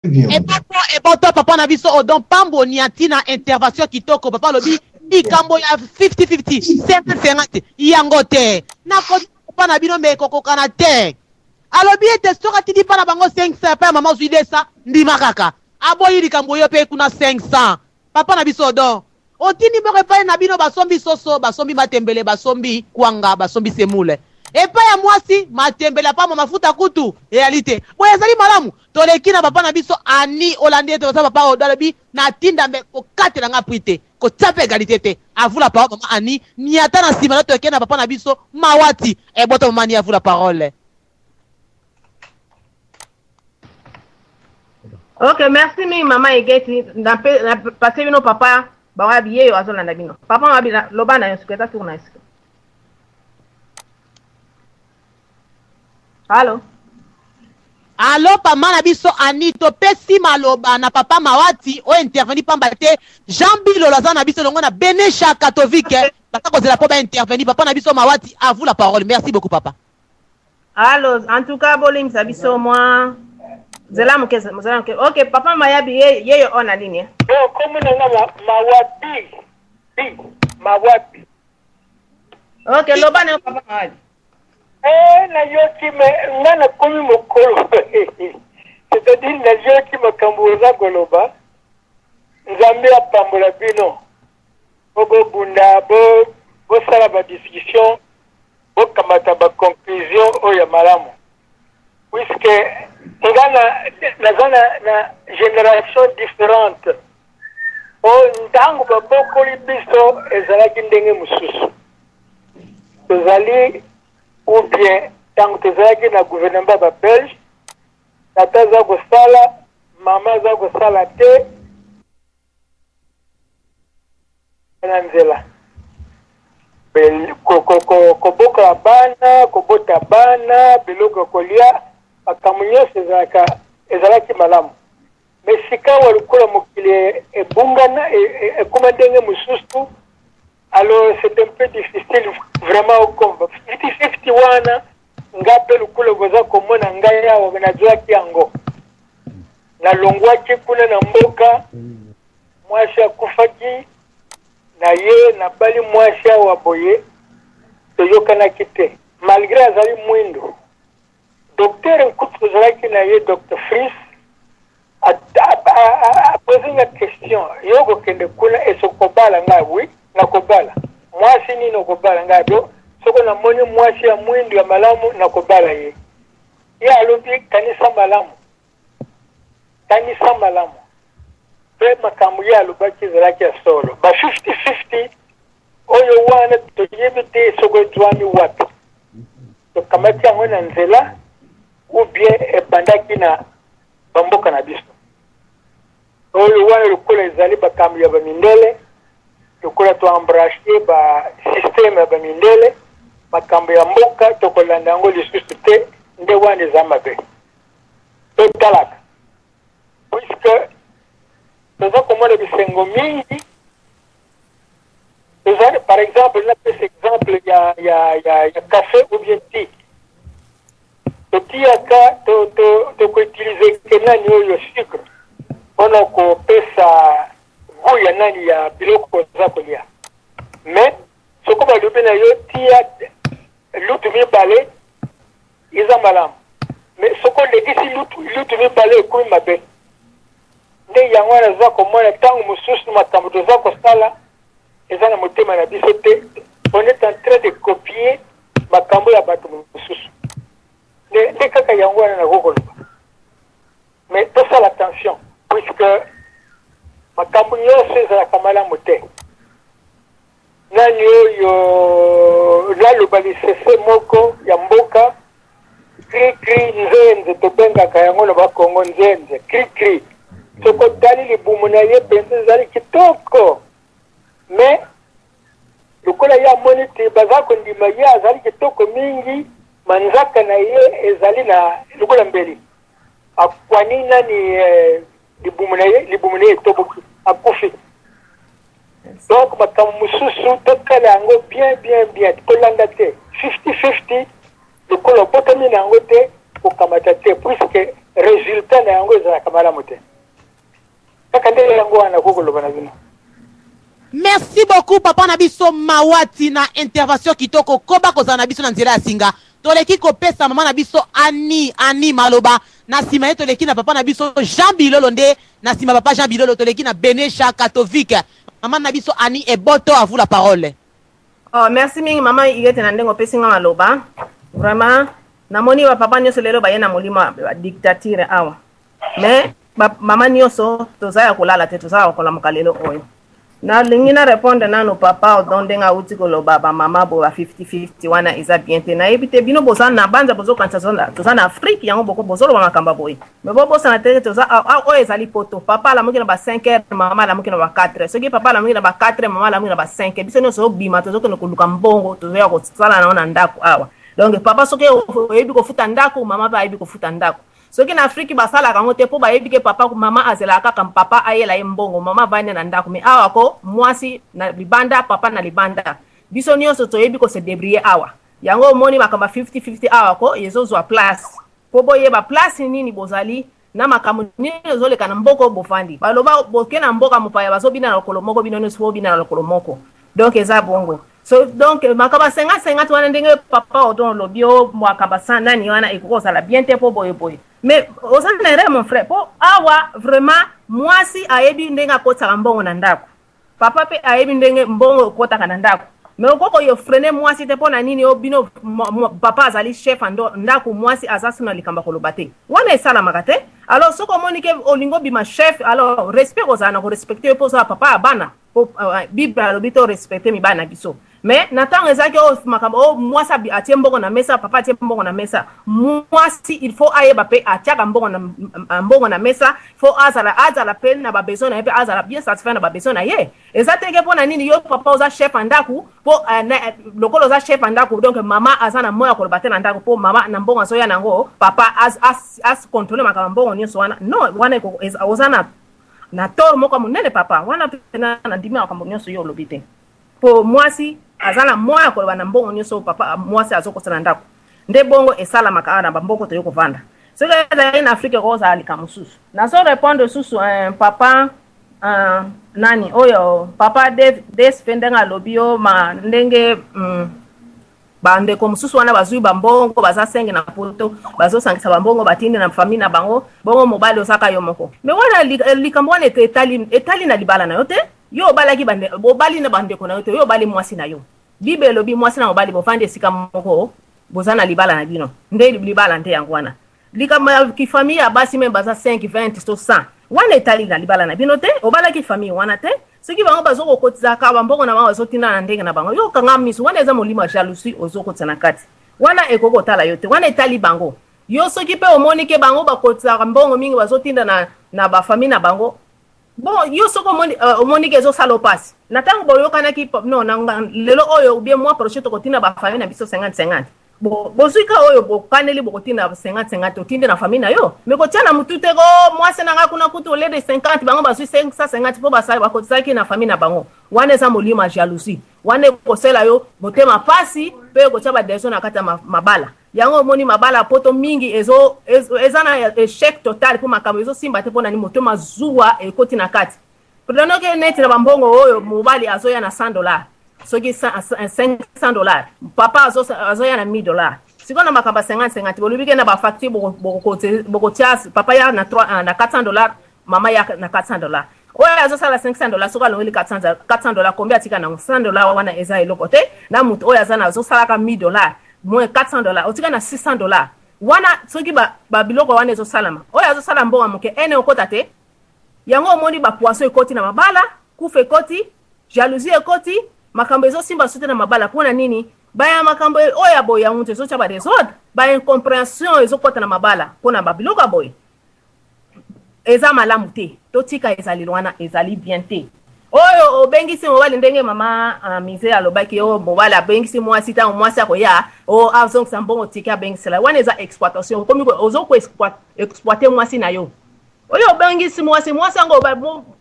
Eboto eboto papa na biso Odon Pambo niati na intervention kitoko. Papa alobi likambo ya 50-50, 50-50 yango te. Nako papa na bino me ekokokana te. Alobi ete soki atindi mpa na bango 500 epai ya mama ozwi 200 ndima kaka. Aboyi likambo yo mpe kuna 500. Papa na biso Odon otindi moko epai na bino basombi soso, basombi matembele, basombi kwanga, basombi semoule. Epai ya mwasi matembele apamba mafuta kutu eyali te. Boye ezali malamu toleki na papa na biso Annie olandi ete oza papa Odo alobi natinda mbe kokatela nga prix te kotia mpe egalite te. À vous la parole maman Annie niata na nsima na toke na papa na biso Mawati. Eboto maman Annie à vous la parole. Ok, merci mingi mama Egeti. Na pe na passe bino papa bawabi yeyo azolanda bino. Papa wabi loba na yo sikoyo eza tour na yo sikoyo. Allo. Allo pama na biso Annie topesi maloba na papa Mawati oyo intervenir pamba te Jean Bilolo aza na biso elongo na Benesha Katovic baza kozela po ba intervenir. Papa na biso Mawati, à vous la parole. Merci beaucoup papa. Allo, en tout cas bolimbisa biso mwa nzela moke nzela moke. Ok, papa Mayabi ye yeyo ona nini? Eh? Bon, kombo na nga Mawabi. Bi, Mawabi. Ok, loba na yo papa Mawabi. Eh, nayoki me nga nakomi mokolo. C'est-à-dire nayoki makambo oza koloba. Nzambe apambola bino. Po bobunda, bo bosala ba discussion, bokamata ba conclusion oyo ya malamu. Puisque nga na naza na, na generation différente. Po ntango babokoli biso ezalaki ndenge mosusu. Tozali ou bien ntango tozalaki na gouvernement ya ba belge, tata aza kosala, mama aza kosala te. Na nzela kobokola bana, kobota bana, biloko ya kolia, makambo nyonso ezalaka ezalaki malamu. Me sikawa lokola mokili ebungana, ekoma ndenge mosusu, alors c'est un peu difficile vraiment okomba 50-50 wana. Nga mpe lokola boza komona ngai awa, nazwaki yango, nalongwaki kuna na mboka, mwasi akufaki na ye, nabali mwasi awa boye, toyokanaki te malgre azali mwindo. Docteur nkutu tozalaki na ye, Docteur Fris, apose nga question, yo okokende kuna esi okobala? Ngai oui, nakobala. Mwasi nini okobala? Ngai do soko namoni mwasi ya mwindu ya malamu nakobala ye. Ye alobi kanisa malamu, kanisa malamu. Mpe makambo ye alobaki ezalaki ya solo. Ba 50-50 oyo wana toyebi te soko ezwami wapi, tokamati yango na nzela ou bien ebandaki na bamboka na biso. Oyo wana lokola ezali bakambo ya bamindele, lokola to embrasser ba système ya bamindele, makambo ya mboka tokolanda yango lisusu te, nde wana eza mabe. Totalaka puisque toza komona bisengo mingi. Tozali par exemple, napesa exemple ya, ya, ya, ya café ou bien tea. Totiyaka tokoutilize to, to nani oyo sucre mpona kopesa gout ya nani ya biloko oza kolia. Mais soko balobi na yo tia lutu mibale eza malamu, mais soko olekisi lutu, lutu mibale ekomi mabe. Nde yango wana toza komona ntango mosusu makambo toza kosala eza na motema na biso te, on est en train de copier makambo ya bato mosusu. Nde, nde kaka yango wana nakoki koloba. Mais tosala attention puisque makambo nyonso ezalaka malamu te. Nani oyo naloba lisese moko ya mboka cri cri nzenze, tobengaka yango na bakongo nzenze cri cri. Soki otali libumu na ye mpenza ezali kitoko, mais lokola ye amoni te baza kondima ye azali kitoko mingi, manzaka na ye ezali na lokola mbeli, akwani nani eh, libumu na ye, libumu na ye etoboki, akufi. Donc makambo mosusu totala yango bien bien bien, kolanda te 50-50 lokola obotami na yango te, kokamata te puisque Resultat na yango ezalaka malamu te. Kaka nde yango wana nakoki koloba na bino. Merci beaucoup papa na biso Mawati na intervention kitoko koba kozala na biso na nzela ya singa toleki kopesa mama na biso Annie Annie maloba na sima ye toleki na papa na biso Jean Bilolo nde na sima papa Jean Bilolo toleki na Benesha Katovic mama na biso Annie Eboto à vous la parole. Oh, merci mingi mama Igete na ndenge opesi nga maloba. Vraiment namoni ba papa nyonso lelo baye na molimo ya dictature awa. Mais ba mama nyonso toza ya kolala te, toza ya kolamuka lelo oyo. Nalingi na répondre nanu papa Odon ndenge awuti koloba ba mama bo ba 50-50 wana eza bien te. Nayebi te bino boza na banza bozokanisa toza na Afrique yango boko bozoloba makambo ya boye. Mais bobosana te toza oyo ezali poto. Papa alamuki na ba 5 heures, mama alamuki na ba 4 heures. Soki papa alamuki na ba 4 heures, mama alamuki na ba 5 heures. Biso nyonso tozobima tozokende koluka mbongo, tozoya kosala nango na ndako awa. Donc papa soki oyebi kofuta ndako, mama pe ayebi kofuta ndako. Soki na Afrique basalaka yango te po bayebi ke papa mama azelaka kaka papa ayela ye mbongo, mama avandi na ndako. Mais awa ko mwasi na libanda, papa na libanda. Biso nyonso toyebi ko se debrouiller awa. Yango omoni makambo ya 50-50 awa ko ezozwa place. Po boyeba place nini bozali na makambo nini ezoleka na mboka oyo bovandi. Baloba boke na mboka mopaya bazobina na lokolo moko, bino nyonso bobina na lokolo moko. Donc eza bongo. So donc makambo ya 50-50 wana ndenge papa Odon olobi o makambo ya nani wana ekoki kozala bien te po boye boye. Mais oza na erreur mon frère, po awa vraiment mwasi ayebi ndenge akotisaka mbongo na ndako. Papa pe ayebi ndenge mbongo ekotaka na ndako. Mais okoki koyo freiner mwasi te pona nini o bino papa azali chef ya ndako, mwasi aza suna likambo ya koloba te. Wana esalamaka te. Alors soki omoni ke olingi obima chef, alors respect kozala na korespecte yo po oza papa ya bana. Po Bible alobi to respecte mibali na biso. Mais na tango ezalaki oyo makambo oyo mwasi atie mbongo na mesa, papa atie mbongo na mesa. Mwasi il faut ayeba pe atiaka mbongo na mesa, il faut azala pe na ba besoin na ye, pe azala bien satisfait na ba besoin na ye. Eza te ke pona nini yo papa oza chef ya ndaku, po lokola oza chef ya ndaku, donc mama aza na moya koloba te na ndaku, po mama na mbongo azoya nango, papa as contrôler makambo mbongo nyonso wana. Non, wana oza na tort moko monene papa. Wana pe na ndimi makambo nyonso yo olobi te. Po mwasi aza na moya koloba na mbongo nyonso papa mwasi azokosa na ndako. Nde bongo esalamaka awa na bamboko toyei kovanda. Soki ezali na Afrique ekozala likambo mosusu. Nazo répondre susu papa nani oyo papa Desfe ndenge alobi yo ma ndenge bandeko mosusu wana bazwi bambongo baza senge na poto bazosangisa bambongo batindi na famille na bango, bongo mobali ozaka yo moko. Mais wana likambo wana etali na libala na yo te. Yo obalaki obali na bandeko na yo te, yo obali mwasi na yo. Bible elobi mwasi na mobali bovandi esika moko, boza na libala na bino. Nde libala nde yango wana. Likambo ya ki famille ya basi me baza 5, 20 to 100. Wana etali na libala na bino te, obalaki famille wana te. Soki bango bazo kokotisaka bambongo na bango bazotinda na ndenge na bango, yo okanga miso, wana eza molimo ya jalousie ozokotisa na kati. Wana ekoki kotala yo te, wana etali bango. Yo soki pe omoni ke bango bakotisaka mbongo mingi bazotinda na ba famille na bango, bon, yo soki omoni ke ezosala opasi. Na ntango boyokanaki, non, na lelo oyo ou bien mois prochain tokotinda ba famille na biso 50-50. Bo, bozwi ka oyo bokaneli bokotinda 50-50, otindi na famille na yo. Mais kotia na mutu te ko mwasi na nga kuna kutu au lieu de 50 bango bazwi 550 po basali bakotisaki na famille na bango. Wana eza molimo ya jalousie. Wana ekosela yo motema pasi pe ekotia ba désordre na kati ya mabala. Yango omoni mabala poto mingi eza na échec total po makambo ezosimba te pona ni motema zuwa ekoti na kati. Prenons ke neti na bambongo oyo mobali azoya na $100, soki $500, papa azoya na $1000. Sikoyo na makambo ya 50-50, bolobi ke na ba facture bokotia papa ya na trois, na $400, mama ya na $400. Oyo azosala $500, soki alongoli $400, combien atika nango? $100 wana eza eloko te. Na moto oyo aza na azosalaka $1000, moins $400, otika na $600. Wana soki ba biloko wana ezosalama, oyo azosala mbongo moke ene okota te. Yango omoni ba poisson ekoti na mabala, kufa ekoti, jalousie ekoti, makambo ezosimba sote na mabala. Pona nini? Baya makambo oyo ya boye yango ezotia ba désordre, ba incompréhension ezokota na mabala pona ba biloko ya boye. Eza malamu te, totika ezaleli wana, ezali bien te. Oyo obengisi mobali ndenge mama Mise alobaki, oyo mobali abengisi mwasi, ntango mwasi akoya, o azongisa mbongo tike abengisela. Wana eza exploitation, okomi ozo ko exploiter mwasi na yo. Oyo obengisi mwasi, mwasi yango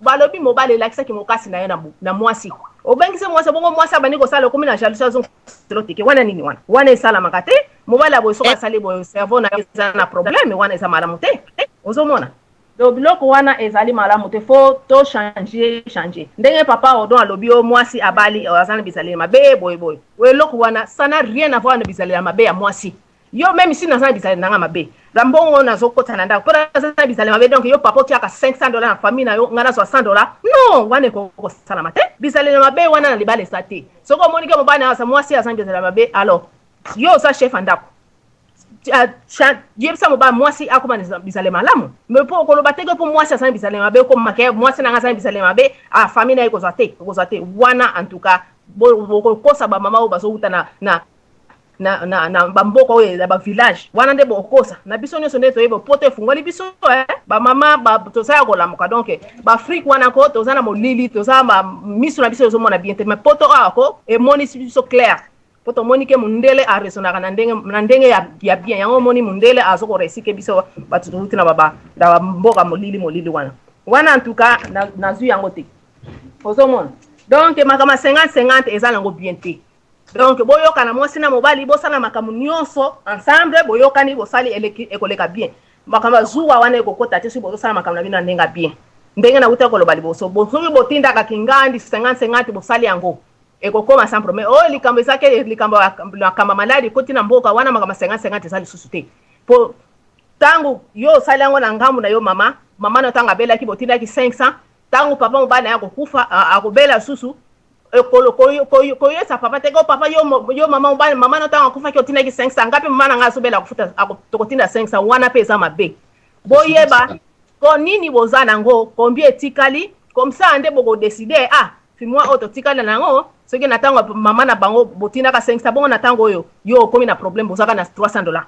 balobi mobali elakisaki mokasi na ye na mwasi. Obengisi mwasi, bongo mwasi abandi kosala, okomi na jalousie, azongisela tike. Wana nini wana? Wana esalamaka te. Mobali aboye soki asali boye, cerveau na ye eza na problème, wana eza malamu te. Ozomona? Donc biloko wana ezali malamu te, faut to changer changer. Ndenge papa Odon alobi, o mwasi abali, aza na bizaleli mabe boye boye. Eloko wana, ça n'a rien à voir na bizaleli ya mabe ya mwasi. Yo, même si naza na bizaleli nanga mabe, la mbongo nazokota na ndako mpo naza na bizaleli mabe, donc yo papa otiaka 500 $ na famille na yo, ngai nazwa 100 $, non, wana ekoki kosalama te. Bizaleli mabe wana na libala eza te. Soki omoni ke mobali na mwasi aza na bizaleli mabe, alors yo oza chef ya ndako, yebisa mobali, mwasi akoma na bizaleli malamu. Mais mpo okoloba te ke mpo mwasi aza na bizaleli mabe, okoma ke mwasi nanga aza na bizaleli mabe, ah, famille na ye ekozwa te, ekozwa te wana. En tout cas, bokokosa bamama oyo bazowuta na bamboka oyo ya bavillage wana nde bokokosa na biso nyonso. Nde toyebi poto efungoli biso, eh? Bamama toza ya kolamuka. Donc baAfrique wana ko toza na molili, toza miso na biso ezomona bien te, mais poto awa ko emonisi biso clair, po tomoni ke mundele araisonnaka na ndenge ya bien. Yango omoni mundele azokoréussir ke biso bato touti na bamboka molili molili wana wana. En tout cas, nazwi yango te. Ozomona? Donc makambo ya 50 50 eza nango bien te. Donc boyokana, mwasi na mobali, bosala makambo nyonso ensemble, boyokani, bosali, ekoleka bien. Makambo ya zuwa wana ekokota te soki bozosala makambo na bino na ndenge ya bien, ndenge nauta koloba liboso. Soki botindaka kingandi 50 50, bosali yango, ekokoma sans problème. Oyo likambo ezaki likambo makambo maladi ekoti na mboka wana, makambo 50 50 eza lisusu te, po ntango yo osali yango na ngambu na yo, mama na ntango abelaki, botindaki 500. Ntango papa mobali na ye akokufa, akobela susu, koyesa papa te ko papa yo, mama mobali, mama na ntango akufaki otindaki 500, nga mpe mama na ngai azobela, akofuta, tokotinda 500. Wana mpe eza mabe. Boyeba ko nini boza nango, combien etikali, comme ça nde bokodécider: ah, fi mwa oyo totikali na yango. Soki na ntango mama na bango botindaka 500, bongo na ntango oyo yo okomi na problème, bozwaka na 300 $,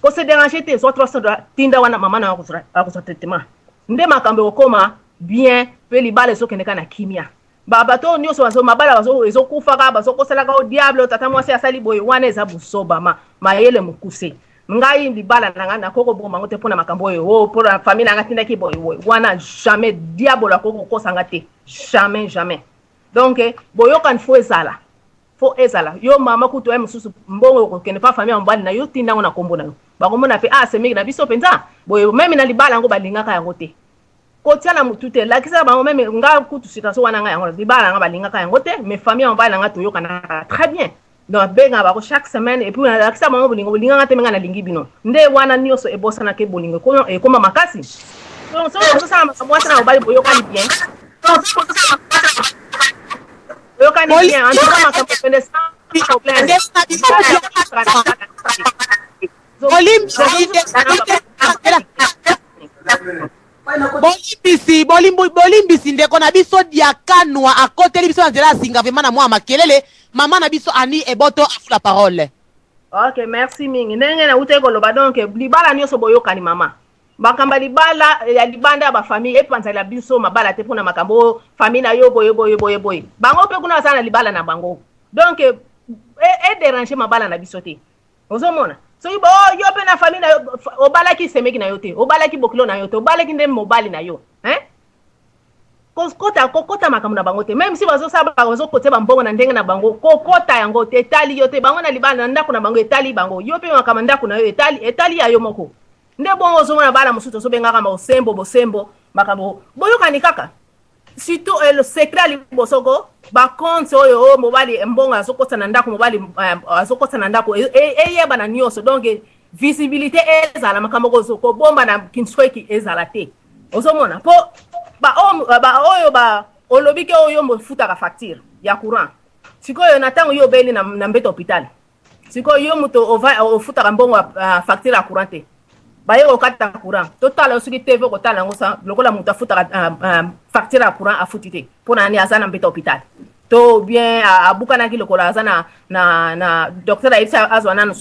kose déranger te, zwa 300 $, tinda wana, mama na akozwa traitement. Nde makambo ekokoma bien, mpe libala ezokende kaka na kimia. Bato oyo nyonso bazo mabala ezokufaka, bazokosalaka o diable, tata mwasi asali boye, wana eza busoba, mayele mokuse. Ngai libala na ngai nakoki koboma yango te mpona makambo oyo o mpona famille na ngai atindaki boye boye wana. Jamais diable akoki kokosanga te, jamais, jamais. Donc boyokani faut ezala, faut ezala. Yo mama kutu ya mosusu, mbongo okokende pa famille ya mobali na yo, tindango na nkombo na yo, bakomona mpe: ah, semeki na biso mpenza boye. Même na libala yango balingaka yango te, kotia na motu te, lakisa bango. Même nga kutu, situation wana, nga yango libala nanga balingaka yango te, mais famille ya mobali nanga toyokanaka très bien. Donc abengaka bango chaque semaine et puis nalakisa bango bolingo. Bolinganga te, mais nga nalingi bino. Nde wana nyonso ebosanaka, bolingo ekóma makasi. Donc soki ozosala makambo, mwasi na mobali boyokani bien, boyokani bien, en tout cas makambo pende sans problème. Bolimbisi, bolimbisi, ndeko na biso Diakanwa akoteli biso na nzela ya singa, vraiment na mwa makelele. Mama na biso Ani Eboto afu la parole. Ok, merci mingi. Ndenge nauti koloba, donc libala nyonso boyokani. Mama, makambo ya libala ya libanda ya bafamille epanzela biso mabala te, mpona makambo oyo famille na yo boye boye boye boye, bango mpe kuna baza na libala na bango, donc edéranger mabala na biso te. Ozomona, soki yo mpe na famille na yo, obalaki semeki na yo te, obalaki bokilo na yo te, obalaki nde mobali na yo, hein? Kokota, kokota makambo na bango te. Même si bazosala, bazokotia bambongo na ndenge na bango, kokota yango te, etali yo te. Bango na libala na ndako na bango, etali bango. Yo mpe makambo ndako na yo etali, etali ya yo moko. Nde bongo ozomona bana mosusu tozobengaka bosembo, bosembo, makambo boyokani kaka. Surtout le secret ya liboso ko bacompte oyo oyo mobali mbongo azokota na ndako, mobali azokota na ndako, eyebana nyonso. Donc visibilité ezala, makambo kobomba na kinsweki ezala te. Ozomona, mpo baoyo ba olobi ke oyo mofutaka facture ya courant, sikoyo na ntango yo obeli na mbeto hôpital, sikoyo yo moto ofutaka mbongo ya facture ya courant te, baye kokata courant, totala yo soki TV okotala yango sa lokola moto afutaka facture ya courant afuti te. Mpo na nani? Aza na mbeto hôpital to bien abukanaki lokola, aza na docteur ayebisi azwa nanu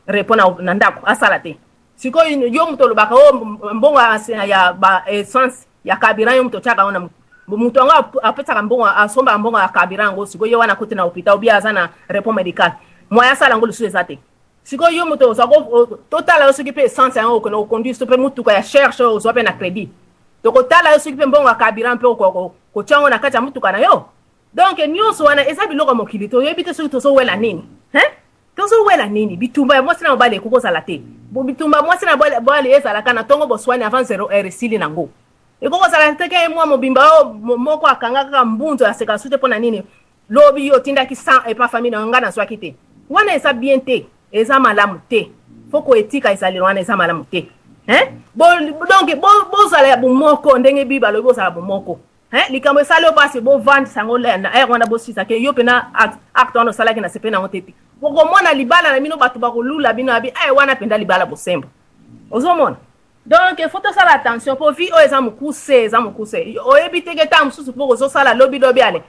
repos na ndako, asala te. Sikoyo yo moto olobaka o mbongo ya ba essence, ya carburant, yo moto otiaka yango na moto yango, apesaka mbongo, asombaka mbongo ya carburant yango. Sikoyo ye wana akoti na hôpital, obia aza na repos médical, moyen asala yango lisusu eza te. Sikoyo yo moto ozwa, totala yo soki mpe essence yango okende koconduire, so mpe mutuka ya cher oyo ozwa mpe na crédit, tokotala yo soki mpe mbongo ya carburant mpe kotia yango na kati ya mutuka na yo. Donc nyonso wana eza biloko ya mokili, toyebi te soki tozowela nini, hein? Tozowela nini? Bitumba ya mwasi na mobali ekoki kozala te. Bitumba mwasi na bwali ezalaka na ntongo, boswani avant 0 heure esili nango. Ekoki kozala te ke mwa mobimba oyo moko akanga kaka mbunzu, aseka su te. Mpo na nini? Lobi yo otindaki 100 epa famille na yo, ngai nazwaki te. Wana eza bien te, eza malamu te. Fo koetika ezaleli wana eza malamu te, hein? Donc bozala ya bomoko ndenge Bible alobi, bozala bomoko, hein? Likambo esali oyo mpasi, bovandisa yango na heure wana, bosisa ke yo mpena acte wana osalaki na sepe nango te te. Bokomona libala na bino, bato bakolula bino abi wana mpenza libala bosembo. Ozomona? Donc faut tosala attention, mpo vie oyo eza mokuse, eza mokuse. Oyebi teke ntango mosusu mpo kozosala lobi lobi, ale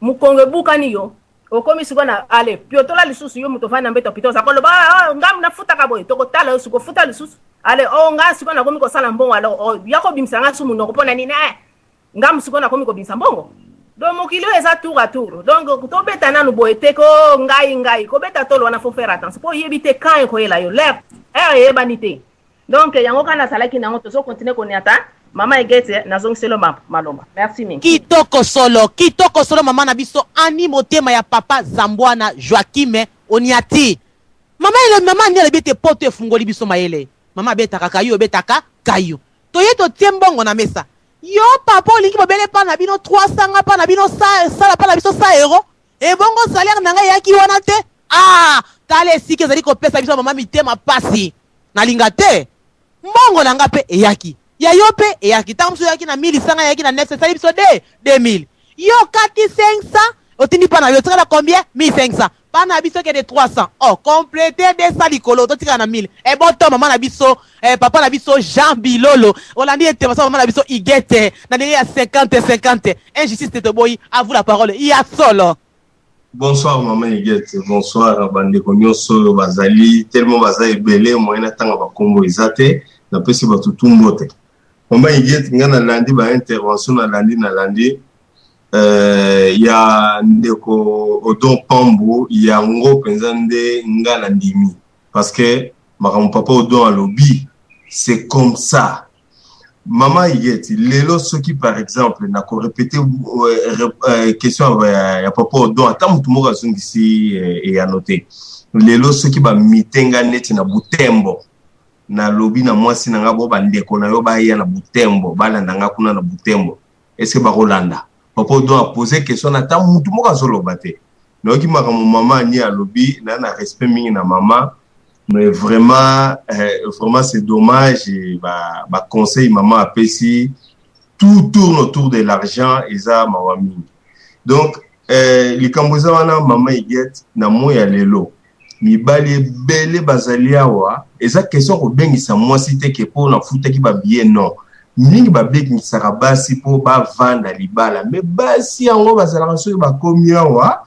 mokongo ebukani, yo okomi sikoyo na ale piotola lisusu. Yo moto ofandi na mbeto pito, oza koloba: "Ah, nga nafutaka boye." Tokotala yo siko futa lisusu. Ale o nga sikoyo nakomi kosala mbongo, alors oh, ya kobimisa nga su monoko mpo na nini? Nga sikoyo nakomi kobimisa mbongo. Donc mokili oyo eza tour à tour. Donc tobeta nanu boye te ko ngai ngai kobeta tolo wana. Faut faire attention, mpo oyebi te quand ekoyela yo l'heure, heure eyebani te. Donc yango kaka nazalaki nango. Tozocontinuer koniata. Mama Egete, nazongiselo maloba. Merci mingi. Kitoko solo, kitoko solo, mama na biso Ani motema ya papa Zambwana Joakime Oniati. Mama ele, mama Ani alobi ete poto efungoli biso mayele. Mama abetaka kayu, obetaka kayu, toye totie mbongo na mesa. Yo papa olingi bobele mpa na bino 300, nga mpa na bino sala mpa na biso 100 euro. Ebongo salaire na ngai eyaki wana te. Ah, tala esika ezali kopesa biso mama mitema pasi. Nalinga te mbongo na nga mpe eyaki, ya yo mpe eyaki. Ntango mosusu eyaki na 1000 sanga, eyaki na 9, esali biso de 2000. Yo kati 500, otindi mpa na yo, otikala combien? 1500. Mpa na biso ekende 300, oh, complete 200 likolo, totikala na 1000. Eboto mama na biso, papa na biso Jean Bilolo, olandi ete basa mama na biso Igete na ndenge ya 50 50, injustice te, toboyi. À vous la parole, ya solo. Bonsoir mama Huguette, bonsoir bandeko nyonso oyo bazali, tellement baza ebele, moyen natanga bakombo eza te. Napesi bato tu mbote. Mama Huguette, ngai nalandi baintervention, nalandi ya ndeko Odon Pambo. Yango mpenza nde ngai nandimi, parce que makambo papa Odon alobi, c'est comme ça. Mama Huguette, lelo soki par exemple nakorépéter question ya papa Odon, ata motu moko azongisi eyano te. Lelo soki bamitenga neti na Butembo, nalobi na mwasi na nga bo bandeko na yo baya na Butembo, balanda nga kuna na Butembo, est-ce bakolanda? Papa Odon apose question na ata motu moko azoloba te. Nayoki makambo mama Ani alobi na respect mingi na mama, mais vraiment, vraiment c'est dommage. Ba conseil mama apesi, tout tourne autour de l'argent, eza mawa mingi. Donc likambo eza wana, mama Huguette, na moi ya lelo mibali ebele bazali awa. Eza question kobengisa mwasi te ke mpo nafutaki babillet, non. Mingi babengisaka basi mpo bavanda libala, mais basi yango bazalaka soki bakomi awa,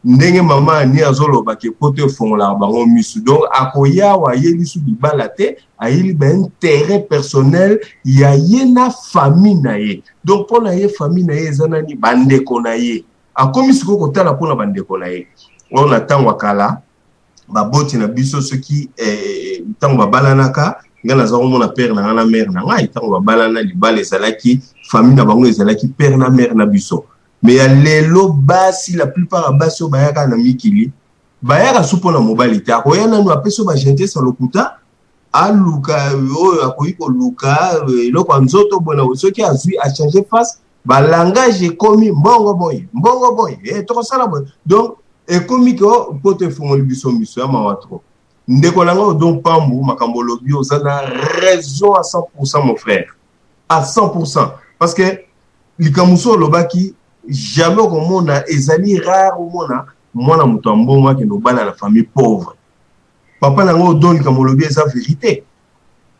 ndenge mama Ani azoloba ke poto efongolaka bango misu. Donc akoya awa, ayeli su libala te, ayeli baintérêt personnel ya ye na famille na ye. Donc mpo na ye, famille na ye eza nani? Bandeko na ye. Akomi sikoyo kotala mpona bandeko na ye. Oyo na ntango ya kala, baboti na biso, soki ntango babalanaka, ngai naza komona père na ngai na mère na ngai, ntango babalana, libala ezalaki, famille na bango ezalaki père na mère na biso. Mais ya lelo, basi, la plupart ya basi oyo bayaka na mikili, bayaka su mpona mobali te. Akoya nanu, apesi oyo bagentillesse ya lokuta, aluka oyo akoki koluka eloko ya nzoto boye. Soki azwi, achange face, balangage ekomi mbongo boye, mbongo boye, tokosala boye. Donc ekomi ke poto efongoli biso miso ya mawa trop. Ndeko na ngai Odon Pambu, makambo olobi, oza na raison à 100%, mon frère, à 100%, parce que likambo mosusu olobaki, jamais okomona, ezali rare omona mwana moto ya mbongo akende obala na famille pauvre. Papa na yango Odon, likambo olobi eza vérité.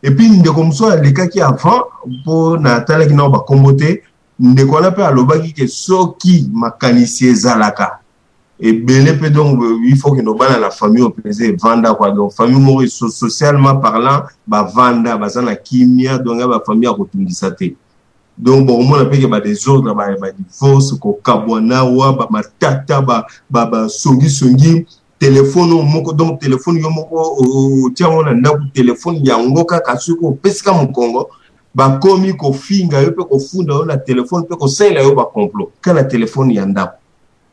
Et puis ndeko mosusu alekaki avant, mpo natalaki nao bakombo te, ndeko wana mpe alobaki ke soki makanisi ezalaka ebele mpe, donc il faut kende obala na famille oyo mpenza evanda quoi. Donc famille moko, socialement parlant, bavanda, baza na kimia, donc ya bafamille ya kotungisa te. Donc bokomona mpe ke badésordre, badivorce, kokabwana wa bamatata, basongisongi, telefone oyo moko. Donc telefone yo moko otia yango na ndako, telefone yango kaka soki opesika mokongo, bakomi kofinga yo mpe kofunda yo na telefone mpe kosalela yo bacomplot kaka na telefone ya ndako.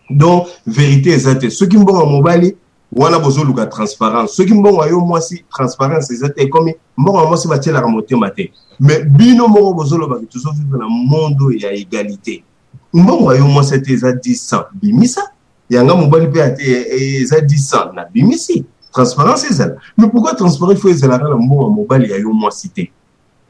Donc vérité eza te, soki mbongo ya mobali Wana bozoluka transparence. Soki mbongo ya yo mwasi, transparence eza te, ekomi mbongo ya mwasi batielaka motema te. Mais bino moko bozoloba ke tozovivre na monde ya égalité. Mbongo ya yo mwasi te eza 10 bimisa, yanga mobali mpe ate eza 10 na bimisi. Transparence ezala. Mais pourquoi transparence faut ezalaka na mbongo ya mobali ya yo mwasi te?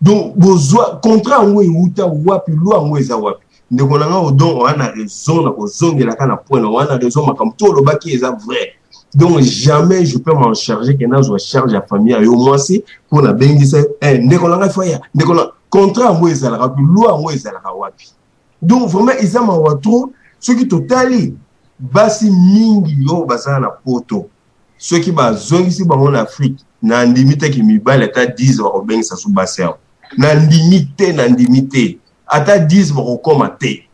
Donc bozwa contrat yango euta wapi, loi yango eza wapi? Ndeko na nga Odon oza na raison na kozongelaka na point na oza na raison, makambo to olobaki eza vrai. Donc jamais je peux m'en charger ke nazwa charge ya famille ya yo mwasi mpo nabengisa ndeko na ngai faya ndeko na contrat yango ezalaka wapi, loi yango ezalaka wapi? Donc vraiment eza mawa trop. Soki totali basi mingi oyo bazala na poto, soki bazongisi bango na Afrique, nandimi te ke mibali ata 10 bakobengisa so basi awa. Nandimi te, nandimi te, ata 10 bakokoma te.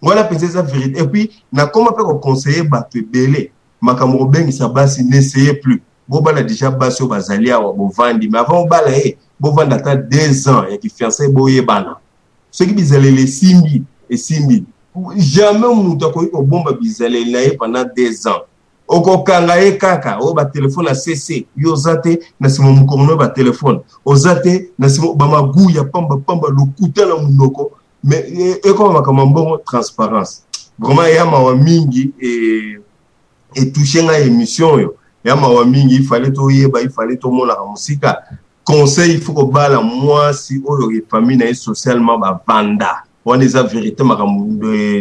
Wana mpenza eza vérité. Et puis nakoma mpe koconseiller bato ebele makambo kobengisa basi, n'essayez plus. Bobala déjà basi oyo bazali awa, bovandi. Mais avant obala ye, bovanda ata 2 ans ya kifiançailles, boyebana. Soki bizaleli esimbi, esimbi. Jamais moto akoki kobomba bizaleli na ye pendant 2 ans. Okokanga ye kaka oyo batelefone ya cc. Yo oza te na nsima mokongo no, batelefone oza te na nsima, bamagu ya pambapamba, lokuta na monoko. Mais ekoma makambo ya mbongo, transparence vraiment ya mawa mingi. Etouche ngai émission oyo ya mawa mingi. Ifale toyeba, ifale tomonaka mosika. Conseil, il faut kobala mwasi oyo famille na ye socialement bavanda. Wana eza vérité, makambo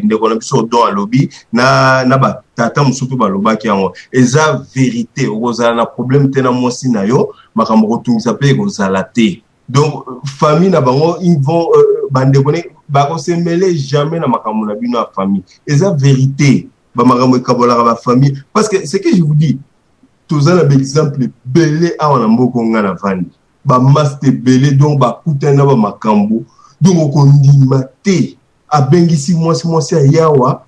ndeko na biso Odon alobi na batata mosusu mpe balobaki yango, eza vérité. Okozala na problème te na mwasi na yo, makambo kotungisa mpe ekozala te. Donc famille na bango, ils vont bandeko ne bakosemele jamais na makambo na bino ya famille. Eza vérité, bamakambo ekabolaka bafamille. Parce que ce que je vous dis, toza na baexemple ebele awa na mboka nga na vandi, bamaster ebele donc bakutani na bamakambo. Donc okondima te, abengisi mwasi, mwasi ayawa.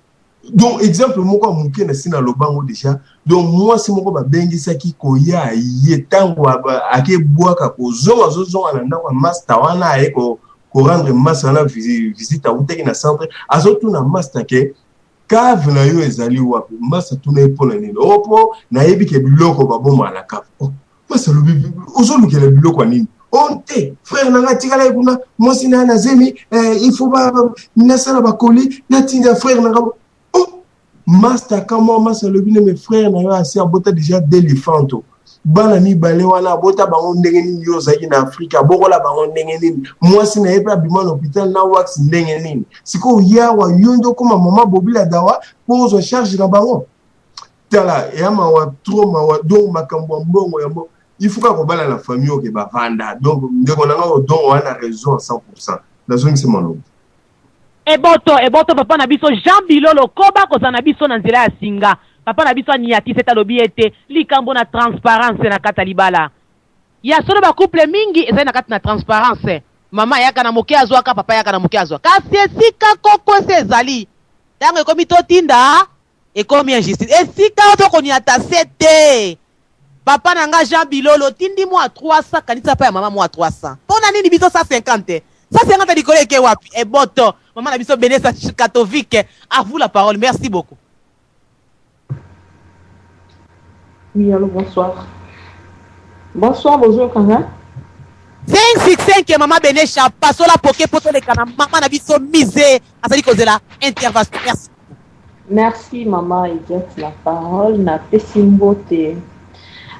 Donc exemple moko ya moke na si naloba yango déjà. Donc mwasi moko babengisaki koya ye, ntango akebwaka kozonga, azozonga na ndako ya master wana, aye korendre master wana visite, awutaki na centre, azotuna master ke cave na yo ezali wapi? Master tuna ye mpo na nini? O mpo nayebi ke biloko babomaka na cave. Oh, master alobi ozolukela biloko ya nini? O te, frère na ngai atikala ye kuna, mwasi na ye na zemi, il faut nasala bakoli natinda frère na ngai. Oh, master kamwa. Master alobi ne me frère na yo asi abota déjà d'éléphant, bana mibale wana abota bango ndenge nini? Yo ozalaki na Afrika, abokola bango ndenge nini? Mwasi na ye mpe abima na hôpital na wax ndenge nini? Sikoyo yawa yo nde okóma mama bobila dawa mpo ozwa charge na bango. Tala, eya mawa trop, mawa. Donc makambo ya mbongo ya mbongo, il faut kaka kobala na famille oke bavanda. Donc ndeko na nga Odon wana raison à 100. Nazongisi maloba. Eboto, eboto, papa na biso Jean Bilolo, koba kozala na biso na nzela ya singa. Papa na biso aniatisi ete alobi ete likambo na transparence na kati ya libala ya solo, bacouple mingi ezali na kati na transparence. Mama ayaka na moke azwaka, papa ayaka na moke azwa, kasi esika kokwesa ezali ntango ekomi totinda, ekomi injustice. Esika tokoniata se te. Papa na nga Jean Bilolo, tindi mwa 300, kanisa pa ya mama mwa 300. Mpo na nini biso 150 150 likolo eke wapi? Eboto, mama na biso Benesa Katovic, à vous la parole. Merci beaucoup. Oui, allô, bonsoir. Bonsoir, bonjour, Kanga. 5 6 5, mama Benesha, pasola poke po toleka na mama na biso Mise, azali kozela intervention. Merci. Merci, maman Edith, la parole. Na pesi mbote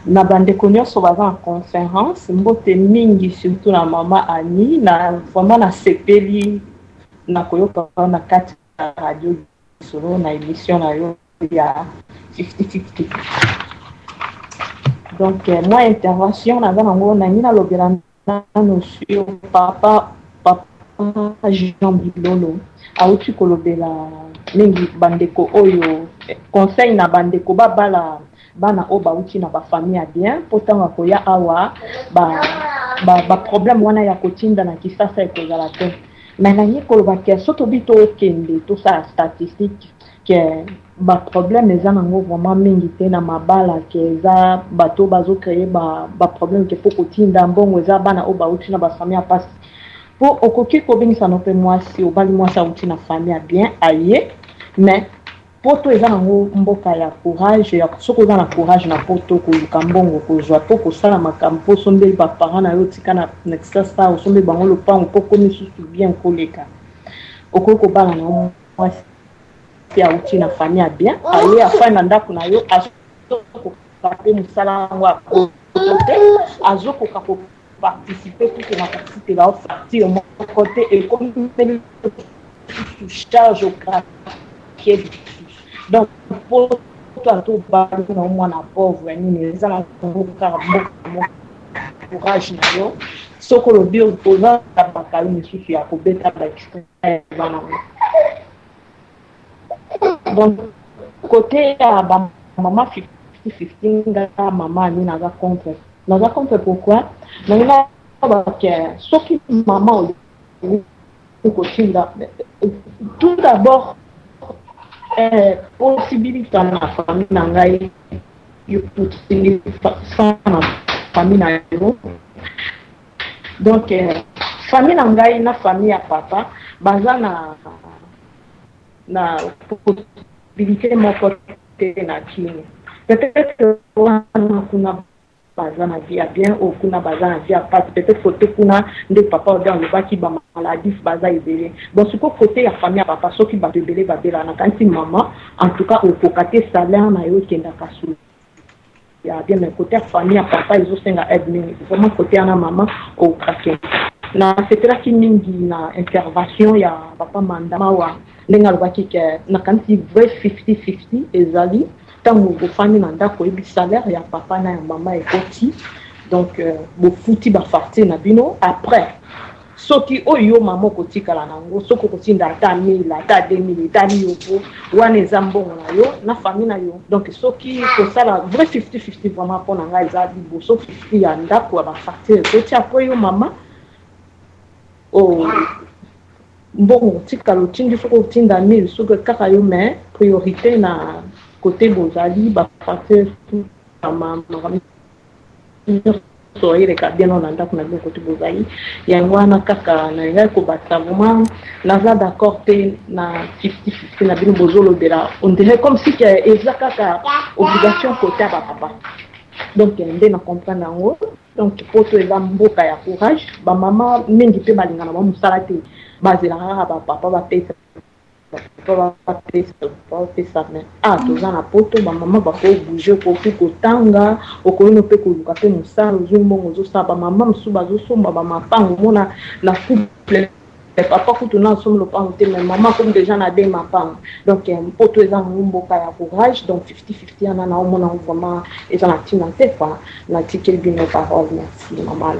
na bandeko nyonso baza na conférence, mbote mingi surtout na mama Annie. Na vraiment nasepeli na koyoka na kati ya radio solo na émission na yo ya 50-50. Donc moi, intervention naza nango, nangi nalobela nano sur papa Jean Bilolo. Awuti kolobela mingi bandeko oyo, conseil na bandeko babala bana oyo bauti na bafamille ya bien, mpo ntango akoya awa, baproblème wana ya kotinda na Kisasa ekozala te. Mais nangi koloba ke so tobi tokende tosala statistique ke baproblème eza nango vraiment mingi te na mabala, ke eza bato bazocréer baproblème ke mpo kotinda mbongo, eza bana oyo bauti na bafamille ya mpasi. Mpo okoki kobengisa no mpe mwasi, obali mwasi auti na famille ya bien, aye, mais Poto eza nango mboka ya courage, ya soki oza na courage na poto koluka mbongo kozwa po kosala makambo po osombeli ba parents na yo otika na na Kisasa osombeli bango lopango po okomi susu bien koleka. Okoki kobala na yo mwasi awuti na famille ya bien aye afandi na ndako na yo azokoka pe mosala yango ya poto te azokoka ko participer kutu na kofutela yo facture moko te ekomeli lisusu charge okrake lisusu donc poto ata obali na yo mwana pauvre nini eza na yango kaka mboka moko courage na yo soki olobi oza na bakayo misusu ya kobeta ba eza nango donc côté ya ba mama 50-50 nga mama ani naza contre naza contre pourquoi nangi nalobake soki mama olingi kotinda tout d'abord eh, possibilité na famille na ngai yo otindi na famille na yo donc eh, famille na ngai na famille ya papa baza na na possibilité moko te na kini peut-être wana kuna baza na vie ya bien oyo kuna baza na vie ya pasi peut-être kote kuna nde papa oyo alobaki ba maladif baza ebele bon sikoyo kote ya famille ya papa soki bato ebele babelaka nakanisi mama en tout cas okoka te salaire na yo ekendaka su ya bien mais kote ya famille ya papa ezosenga aide mingi vraiment kote wana mama okrake nasepelaki mingi na intervention ya papa manda mawa ndenge alobaki ke nakanisi vrai 50-50 ezali ntango bofandi na ndako oyebi salaire ya papa na ya mama ekoti donc euh, bofuti bafacture na bino après soki oyo yo mama okotikala na yango soki okotinda ata 1000 ata 2000 etali yo po wana eza mbongo na yo na famille na yo donc soki kosala vrai 50 50 vraiment mpo na ngai eza liboso 50 ya ndako ya bafacture ekoti apres yo mama oh, mbongo otikala otindi soki otinda 1000 soki kaka yo mais priorité na kote bozali bafacture makambo nyonso eleka bien na ndako na bino kote bozali yango wana kaka nalingaki kobakisa vraiment naza d'accord te na 50-50 na bino bozolobela on dirait comme si que eza kaka obligation kote ya bapapa donc nde na comprendre yango donc poto eza mboka ya courage bamama mingi mpe balingana ba mosala te bazelaka kaka bapapa bapesa bapesa mais ah toza na poto bamama bakobouge okoki kotanga okoki no mpe koluka mpe mosala ozwi mbongo ozosala bamama mosusu bazosomba bamapango omona na couple papa kutu na asombi lopango te mais mama akomi deja na de mapango donc poto eza nango mboka ya courage donc 50-50 wana naomona yango vraiment eza na ntina te quoi natikeli bino parole merci mama.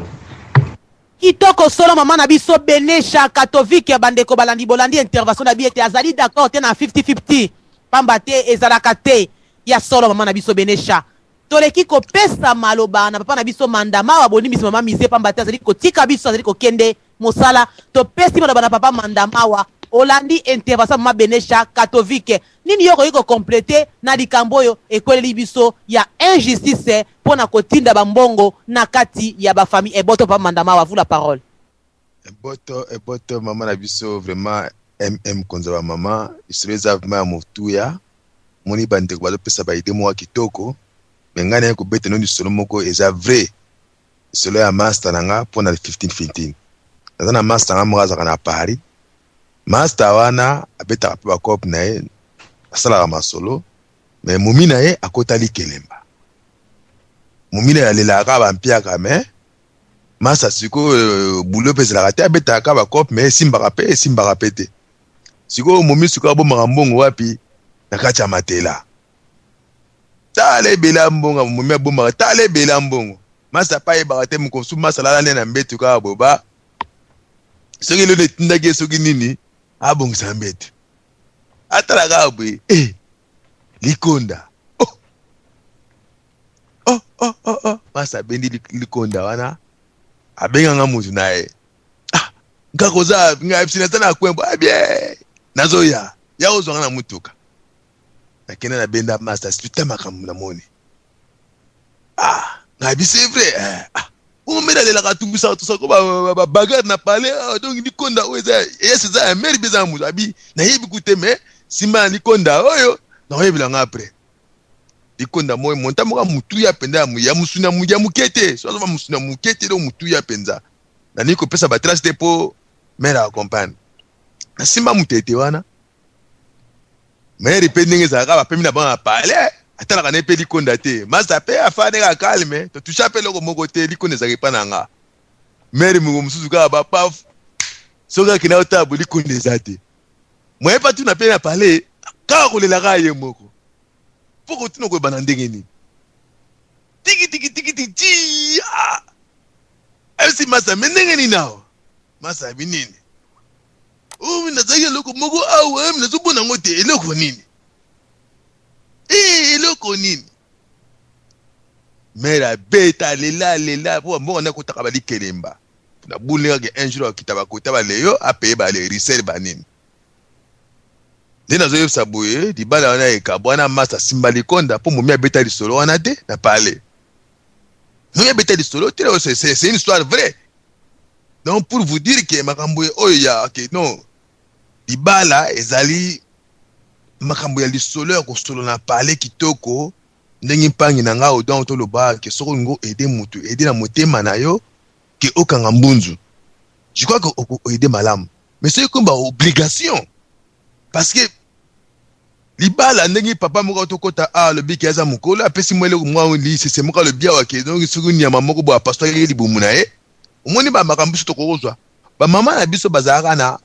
Kitoko solo mama na biso Benesha Katovic bandeko balandi bolandi intervention na bi ete azali d'accord te na 50-50 pamba te ezalaka te ya solo mama na biso Benesha toleki kopesa maloba na papa na biso Manda Mawa bolimbisi mama Mise pamba te azali kotika biso azali kokende mosala topesi maloba na papa Manda Mawa olandi intervention mama Benesha Katovic nini yo okoki kocomplete na likambo oyo ekweleli biso ya injustice mpo na kotinda bambongo na kati ya bafamille eboto papa Manda Mawa vous la parole. Eboto eboto mama na biso vraiment mm konza ba mama lisolo eza vraiment ya motuya moni bandeko bazopesa ba idee moko ya kitoko me ngai naye kobeta no lisolo moko eza vrai lisolo ya master na nga mpo na 15-15 naza na master nga moko azalaka na Paris master wana abetaka mpe bacope na ye asalaka masolo me momi na ye akota likelemba momi na ye alelaka kaka bampiaka me masa sikoyo boulot mpe ezalaka te abetaka kaka bacope me esimbaka mpe esimbaka mpe te sikoyo momi sikoyo abomaka mbongo wapi na kati ya matela tala ebele ya mbongo momi abombaka tala ebele ya mbongo masa mpe ayebaka te mokosu masa alala nde na mbetu kaka boba soki eloko etindaki ye soki nini abongisa mbetu atala kaka boye eh, likonda oh. Oh, oh, oh, oh. Masa abendi likonda wana abenganga motu na ye ah, nkaka oza ngai bisi naza na kwembo abie ah, nazoya ya ozwanga na motuka nakende nabenda masta suta makambo namoni ah ngai bisi c'est vrai eh, ah omela alelaka atumbisaka tosako babagare na palais ah, donc likonda oyo eza ese eza ya meri mpe eza ya moto abi nayebi kute me nsima ya likonda oyo. Nakoyebela nga après. Likonda moko monta moko ya motuya mpenza ya mosuni ya moke te. So azoba mosuni ya moke te donc motuya mpenza. Nalingi kopesa ba trace te mpo mère accompagne. Nasimba motete wana. Mère mpe ndenge ezalaka bapemi na bango na palais atalaka na ye mpe likonda te. Masta mpe afandi kaka calme, totusha mpe eloko moko te, likonda ezalaka epa na nga. Mère moko mosusu kaka ba paf soki akenda kotala bo likonda eza te. Moyen mpe atuna mpe na palais kaka kolela kaka ye moko. Mpo kotuna koyeba na ndenge nini. Tiki tiki tiki tiki ti ah. Ayebisi masta me ndenge nini awa? Masta abi nini? Oh, nazalaki eloko moko awa, nazomona yango te. Eloko nini? Eh, eloko nini? Mère abeta alela alela po mbongo nde akotaka ba likelemba. Na bule kaka un jour akita bakota ba leyo apaye ba le risel ba nini. Nde nazoyebisa boye libala wana ekabwana masta asimba likonda po momi abeta lisolo wana te na palais. Momi abeta lisolo te, c'est une histoire vraie. Donc pour vous dire que makambo oyo ya que non libala ezali makambo ya lisolo ya kosolola na palais kitoko ndenge mpangi na nga odon toloba ke soki olingi oaide mutu aide na motema na yo ke okanga mbunzu. Je crois que oko aide malamu mais soki ekomi ba obligation parce que libala ndenge papa moko tokota a alobi ke aza mokolo apesi mwa eloko mwa lisese moko alobi awa ke donc soki nyama moko boye apaswaki libumu na ye. Omoni ba makambo biso tokoki kozwa ba mama na biso bazalaka na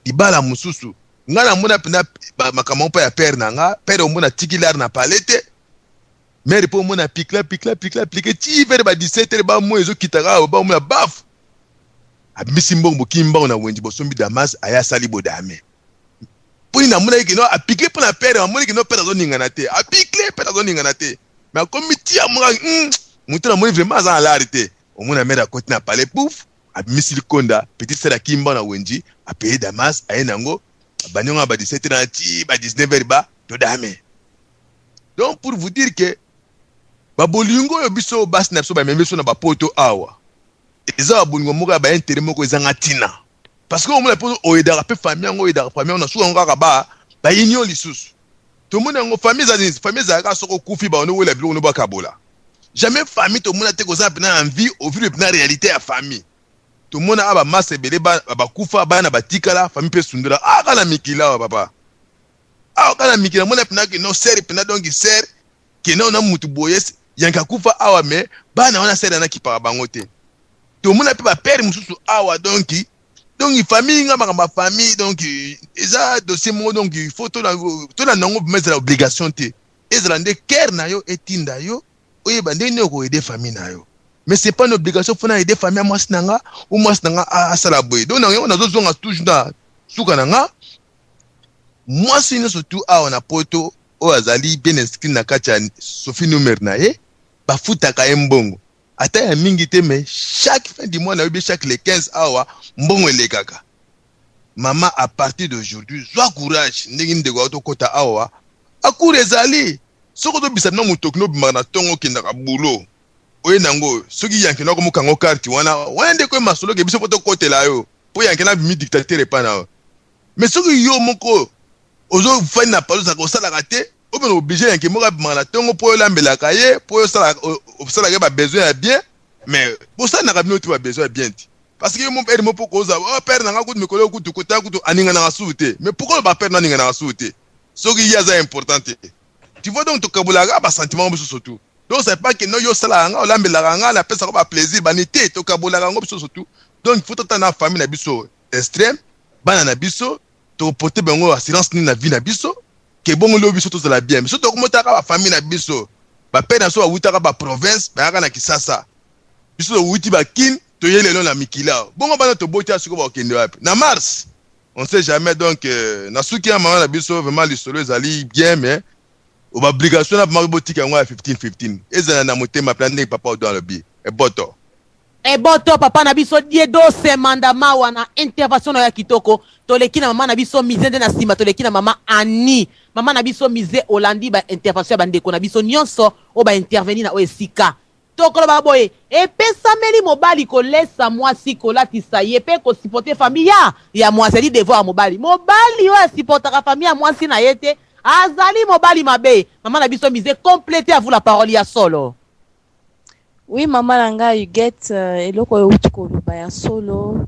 libala mosusu. Nga namona mpenza makambo mpo ya père na nga père omona tiki lar na palais te mère mpo omona pikla pikla pikla plike ti vers ba 17 heures ba moi ezokita kaka ba omona baf abimisi mbongo bokimi mbongo na wenze bosombi damas aya asali bodame mpo nini amonaki kino apikle mpo na père amoni kino père azoningana te apikle père azoningana te mais akomi ti amonaki moto namoni vraiment aza na lari te. Omona mère akoti na palais pouf abimisi likonda petite sœur akimba na wenji apaye damas aye nango abandi yango ba 17 na ti ba 19 heures ba todame. Donc pour vous dire que ba bolingo oyo biso basi na biso bamemi biso na ba poto awa eza ba bolingo moko ya ba intérêt moko ezanga ntina parce que omona mpo oyedaka mpe famille yango oyedaka famille yango na suka yango kaka ba ba union lisusu tomoni yango famille eza nini famille ezalaka soki okufi bango wela biloko no bakabola jamais famille tomona te koza mpena na vie ovivre mpena réalité ya famille tomona aba masa ebele bakufa bana batikala famille mpe sundola ah kaka na mikili awa papa awa kaka na mikili amona mpena ke non sere mpena donc sere ke non na mutu boye yanka akufa awa mais bana wana sere anakipaka bango te tomona mpe bapere mosusu awa donc donc famille nga makambo ya famille donc eza dossier moko donc il faut tolanda yango vraiment ezala obligation te ezala nde cœur na yo etinda yo oyeba ndenge nini okoaide famille na yo mais c'est pas une obligation fona aider famille ya mwasi na nga ou mwasi na nga asala boye donc nango nazozonga toujours na suka na nga mwasi nyonso tu awa na poto oyo azali bien inscrit na kati ya Sophie Numer na ye bafutaka ye mbongo ata ya mingi te mais chaque fin du mois nayebi chaque le 15 awa mbongo elekaka mama à partir d'aujourd'hui zwa courage ndenge ndeko tokota awa akure ezali soki ozobisa bino motoki nobimaka na ntongo okendaka boulot oye nango soki yanke nako mokango carte wana wana ndeko ye masolo ke biso mpo tokotela yo mpo yanke na bimi dictateur epa na yo mais soki yo moko ozofandi na palo ozalaka osalaka te obena oblige yanke moko abimaka na ntongo mpo olambelaka ye mpo osalaka ye babesoin ya bien mais bosalanaka bino te babesoin ya bien te parce que yo mo père mo mpo koza oh père nanga kutu mikolo kutu kota kutu aninganaka susu te mais pourquoi ba père naninganaka susu te soki ye aza important te tu vois donc tokabolaka ba sentiment biso surtout donc c'est pas que non yo osalaka nga olambelaka nga napesaka ba plaisir bani te tokabolaka yango biso surtout donc il faut totala na famille na biso extrême bana na biso toporte bango assurance nini na vie na biso ke bongo lobi biso tozala bien biso tokomotaka ba famille na biso ba père na biso bawutaka ba province bayaka na Kisasa biso towuti ba Kin toye lelo na mikili awa bongo bana toboti sikoyo bakokende wapi na Mars on sait jamais donc na suki ya mama na biso vraiment lisolo ezali bien mais obligation na vraiment botika yango ya 15 15 ezala na motema mpe ndenge papa Odon alobi eboto Eboto papa na biso Diedo Semanda mawa na intervention na ya kitoko toleki na mama na biso Mise nde na nsima toleki na mama Annie mama na biso Mise olandi ba intervention ya bandeko na biso nyonso oyo ba intervenir na oyo esika tokoloba boye epesameli mobali kolesa mwasi kolatisa ye mpe kosupporter famille ya mwasi ali devoir ya mobali mobali oyo asupportaka famille ya mwasi na ye te. Azali mobali mabe. Mama na biso Mise, completez à vous la parole ya solo. Oui, mama na ngai Huguette, eloko oyo outi koloba ya solo.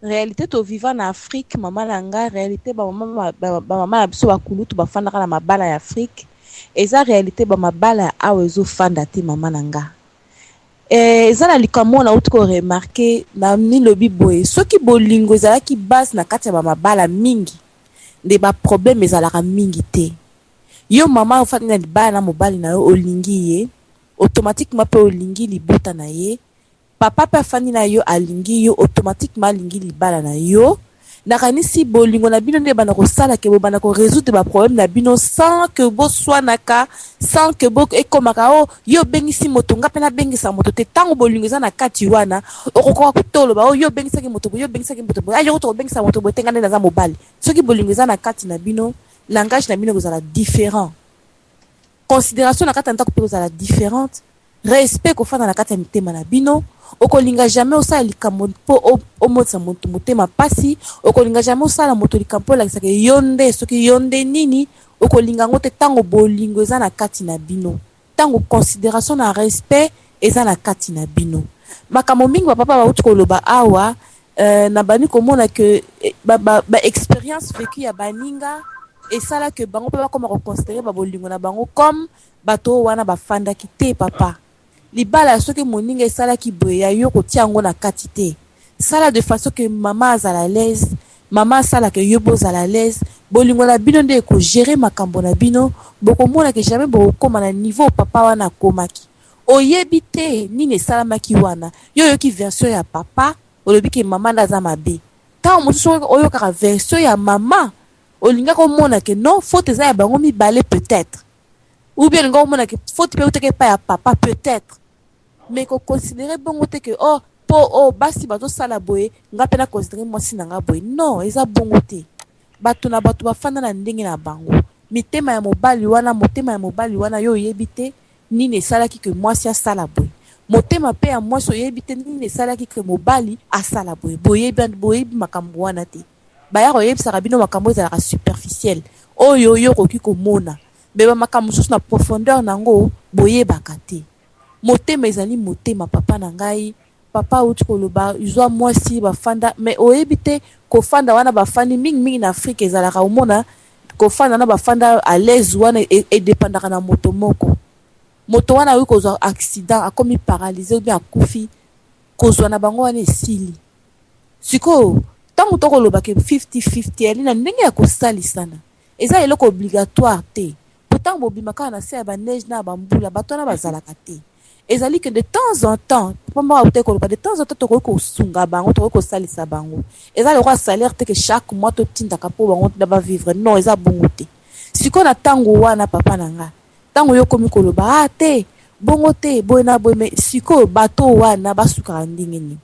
Réalité toviva na Afrique, mama na ngai, réalité ba mama ba, ba mama na biso bakulutu bafandaka na mabala ya Afrique. Eza réalité ba mabala ya awa ezofanda te, mama na nga. Eza na likambo oyo nauti koremarquer na milobi boye: soki bolingo ezalaki base na kati ya bamabala mingi, nde baproblème ezalaka mingi te. Yo mama ofandi na libala na mobali na yo, olingi ye, automatiquement mpe olingi libota na ye. Papa mpe afandi na yo, alingi yo, automatiquement alingi libala na yo. Nakanisi bolingo na bino nde banda kosala ke bobanda korésoudre baproblème na bino sans que boswanaka, sans que bo ekomaka o yo obengisi moto, nga mpe nabengisa moto te. Ntango bolingo eza na kati wana, okokoka kuta oloba o yo obengisaki moto boye, yo obengisaki moto boye, yo kuta kobengisa moto boye te, nga nde naza mobali. Soki bolingo eza na kati na bino, langage na bino ekozala différent, considération na kati ya ndako mpe kozala différente, respect kofanda na kati ya mitema na bino. Okolinga jamais osala likambo mpo omotisa moto motema mpasi. Okolinga jamais osala moto likambo mpo olakisaka yo nde soki yo nde nini. Okolinga yango te ntango bolingo eza na kati na bino, ntango considération na respect eza na kati na bino. Makambo mingi bapapa bauti koloba awa, nabandi komona ke ba expérience ba vécu ya baninga esala ke bango mpe bakoma koconsidérer babolingo na bango comme bato oyo wana bafandaki te. Papa, libala soki moninga esalaki boye, ya yo kotia yango na kati te. Sala de façon ke mama azala à l'aise, mama asalaka yo bozala à l'aise. Bolingo na bino nde ekogérer makambo na bino. Bokomona ke jamais bokokóma na niveau papa wana akomaki. Oyebi te nini esalamaki wana. Yo oyoki version ya papa, olobi ke mama nde aza mabe. Ntango mosusu oyokaka version ya mama, olingaka omona ke non, faute eza ya bango mibale peut-être, ou bien olinga omona ke faute mpe eutaki epai ya papa peut-être. Mais koconsidérer bongo te ke oh, mpo oh, basi bazosala boye, nga mpe naconsidérer mwasi na nga boye. Non, eza bongo te. Bato na bato bafanda na ndenge na bango. Mitema ya mobali wana, motema ya mobali wana, yo oyebi te nini esalaki ke mwasi asala boye. Motema mpe ya mwasi, oyebi te nini esalaki ke mobali asala boye. Boyebi, boyebi makambo wana te. Baya koyebisaka bino makambo ezalaka superficiel, oyo yo okoki komona, me bamakambo mosusu na profondeur nango boyebaka te. Motema ezali motema. Papa na ngai, papa auti koloba, zwa mwasi bafanda, me oyebi te kofanda wana bafandi. Mingimingi na Afrique ezalaka omona kofanda na bafanda à l'aise wana edépendaka na moto moko. Moto wana akoki kozwa accident, akomi paralysé ou bien akufi, kozwa na bango wana esili. Sikoyo ntango tokolobaka 50-50, ali na ndenge ya kosalisana, eza eloko obligatoire te. Po ntango bobima kaka na se ya baneige na ya bambula, bato wana bazalaka te. Ezali ke de temps en temps, pamba auti koloba, de temps en temps tokoki kosunga bango, tokoki kosalisa bango. Eza lokola salaire te ke chaque mois totindaka mpo bango na bavivre. Non, eza bongo te. Sikoyo na ntango wana, papa na nga, ntango yo okomi koloba ah te, bongo te, boye na boye, me sikoyo bato wana basukaka ndenge nini?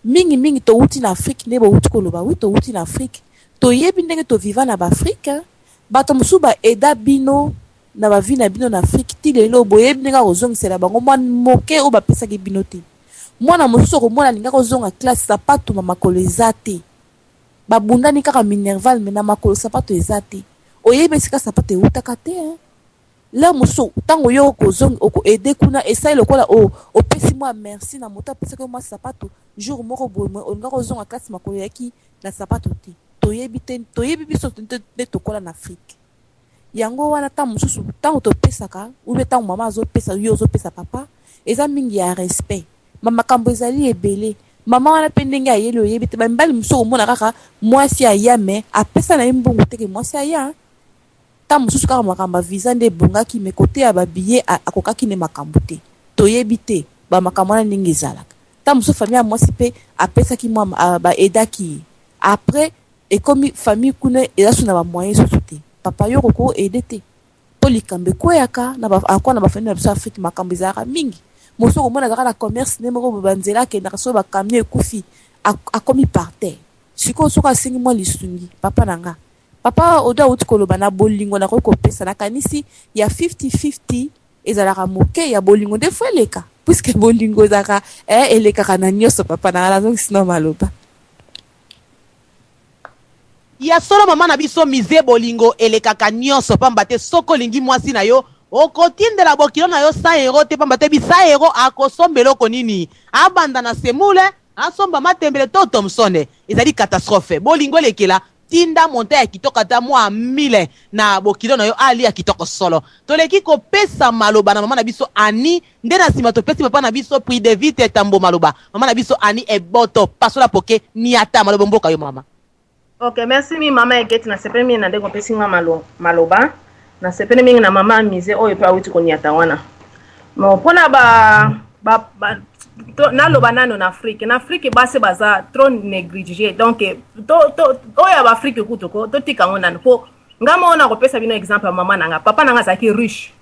Mingimingi towuti na Afrique nde bowuti koloba. Oui, towuti na Afrique, toyebi ndenge toviva na baAfrique. Bato mosusu baaider bino na bavie na bino na Afrique ti lelo, boyebi ndenge akozongisela bango mwa moke oyo bapesaki bino te. Mwana mosusu okomona alingaki kozonga classe, sapato na makolo eza te. Babundani kaka minerval, me na makolo sapato eza te. Oyebi esika sapato eutaka te, hein? L'heure mosusu ntango yo okozongi, okoaider kuna, esali lokola opesi mwa merci na moto apesaki yo mwa sapato jour moko boye. Olingaki kozonga classe, makolo eyaki na sapato te. Toyebi te, toyebi biso nde tokola na Afrique. Yango wana ntango mosusu, ntango topesaka ou bien ntango mama azopesa, yo ozopesa papa, eza mingi ya respect. Makambo ezali ebele. Mama wana mpe ndenge ayeli, oyebi te. Bamibali mosusu okomona kaka mwasi aya, me apesa na ye mbongo teke mwasi aya. Ntango mosusu kaka makambo ya visa nde ebongaki, me kote ya babillet akokaki nde makambo te. Toyebi te bamakambo wana ndenge ezalaka. Ntango mosusu famille ya mwasi mpe apesaki mwa, baaidaki ye. Après ekomi famille kuna eza so na bamoyen susu te. Papa, yo koko aider te mpo likambo ekweyaka akwa na bafamille na biso Afrique. Makambo ezalaka mingi. Mosusu okomona azalaka na commerce nde moko boye, banzela akendaka, soki bacamion ekufi, akomi par terre. Sikoyo soki asengi mwa lisungi, papa na nga, papa Odo awuti koloba na bolingo, nakoki kopesa. Nakanisi ya 50-50 ezalaka moke, ya bolingo nde faut eleka, puisque bolingo ezalaka elekaka na nyonso. Papa na nga, nazongisi na maloba. Ya solo mama na biso Mize, bolingo elekaka nionso pamba te soki olingi mwasi na yo okotindela bokilo na yo 100 euros te pamba te bi 100 euros akosomba eloko nini? Abanda na semoule, asomba matembele to thomson? Ezali catastrophe. Bolingo elekela, tinda montant ya kitoko ata mua 1000 na bokilo na yo alia kitoko solo. Toleki kopesa maloba na mama na biso Annie nde na sima topesi papa na biso Pridevite Tambo maloba. Mama na biso Annie Eboto pasola poke niata maloba mboka yo mama. Ok, merci mingi mama Egeti, nasepeli mingi na ndenge opesi nga malo, maloba. Nasepeli mingi na mama Mise oyo mpe awuti koniata wana. Bon, mpona ba, ba, ba to, naloba nano na Afrique. Na Afrique basi baza trop négligé. Donc to, to, oyo ya ba Afrique kutu ko totika yango nano po nga moko nakopesa bino exemple ya mama na nga. Papa na nga azalaki riche.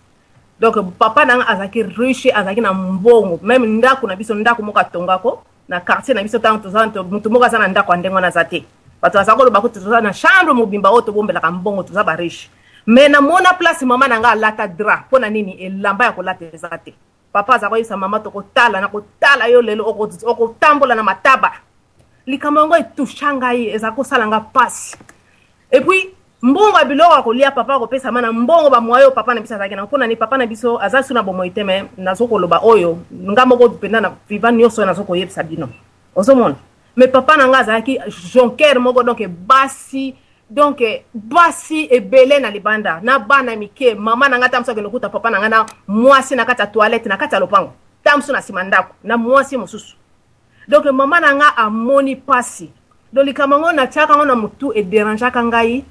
Donc papa na nga azalaki riche, azalaki na mbongo. Meme ndako na biso, ndako moko atongako na quartier na biso ntango toza moto moko aza na ndako ya ndenge wana aza te. Bato baza koloba kutu toza na chambre mobimba oyo tobombelaka mbongo, toza ba riche. Mais namona place mama na nga alata drap mpo na nini elamba ya kolata eza te. Papa aza koyebisa mama tokotala na kotala yo lelo okotambola na mataba. Likambo yango etusha ngai, eza kosala nga pasi. Et puis mbongo ya biloko ya kolia papa akopesa ma na mbongo ba moyen oyo papa na biso azalaki na mpo na nini papa na biso aza su na bomoi te me nazo koloba oyo nga moko mpenza na viva nyonso oyo nazo koyebisa bino ozomona me papa na nga azalaki jonker moko donc basi donc basi ebele na libanda na bana mike mama na nga ta mosu akende kuta papa na nga na mwasi na kati ya toilette na kati ya lopango ta mosu na nsima ndako na mwasi mosusu. Donc maman na nga amoni pasi. Donc likambo yango natiaka yango na mutu e derangeaka ngai.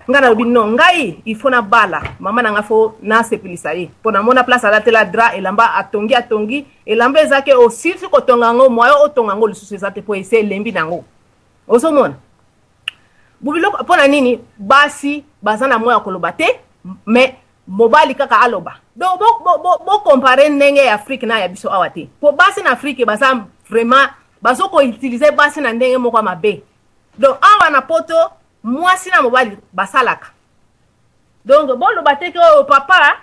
Ngai nalobi non, ngai il faut nabala maman na nga, faut nasepelisa ye. Po namona place alatela drap, elamba atongi atongi, elamba eza ke osilisi kotonga yango, moyen otonga yango lisusu eza te po esi elembi na yango. Ozomona? Biloko pona nini basi baza na moyen ya koloba te, mais mobali kaka aloba. Donc bo bo bo, bo comparer ndenge ya Afrique na ya biso awa te. Po basi na Afrique baza vraiment bazo ko utiliser basi na ndenge moko ya mabe. Donc awa na poto mwasi na mobali basalaka. Donc boloba te ke oyo papa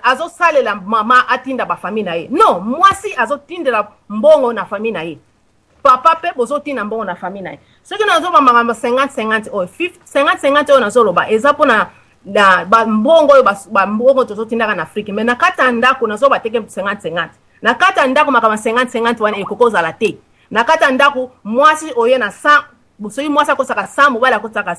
azosalela mama atinda ba famille na ye. Non, mwasi azotindela mbongo na famille na ye. Papa pe bozotinda mbongo na famille na ye. Soki nazoba makambo 50-50 oyo, 50-50 oyo nazoloba eza mpona na ba mbongo oyo ba mbongo tozotindaka na Afrique. Mais na kati ya ndako nazoba teke 50-50. Na kati ya ndako makambo 50-50 wana ekoki kozala te. Na kati ya ndako mwasi oye na 100, soki mwasi akosaka 100, mobali akosaka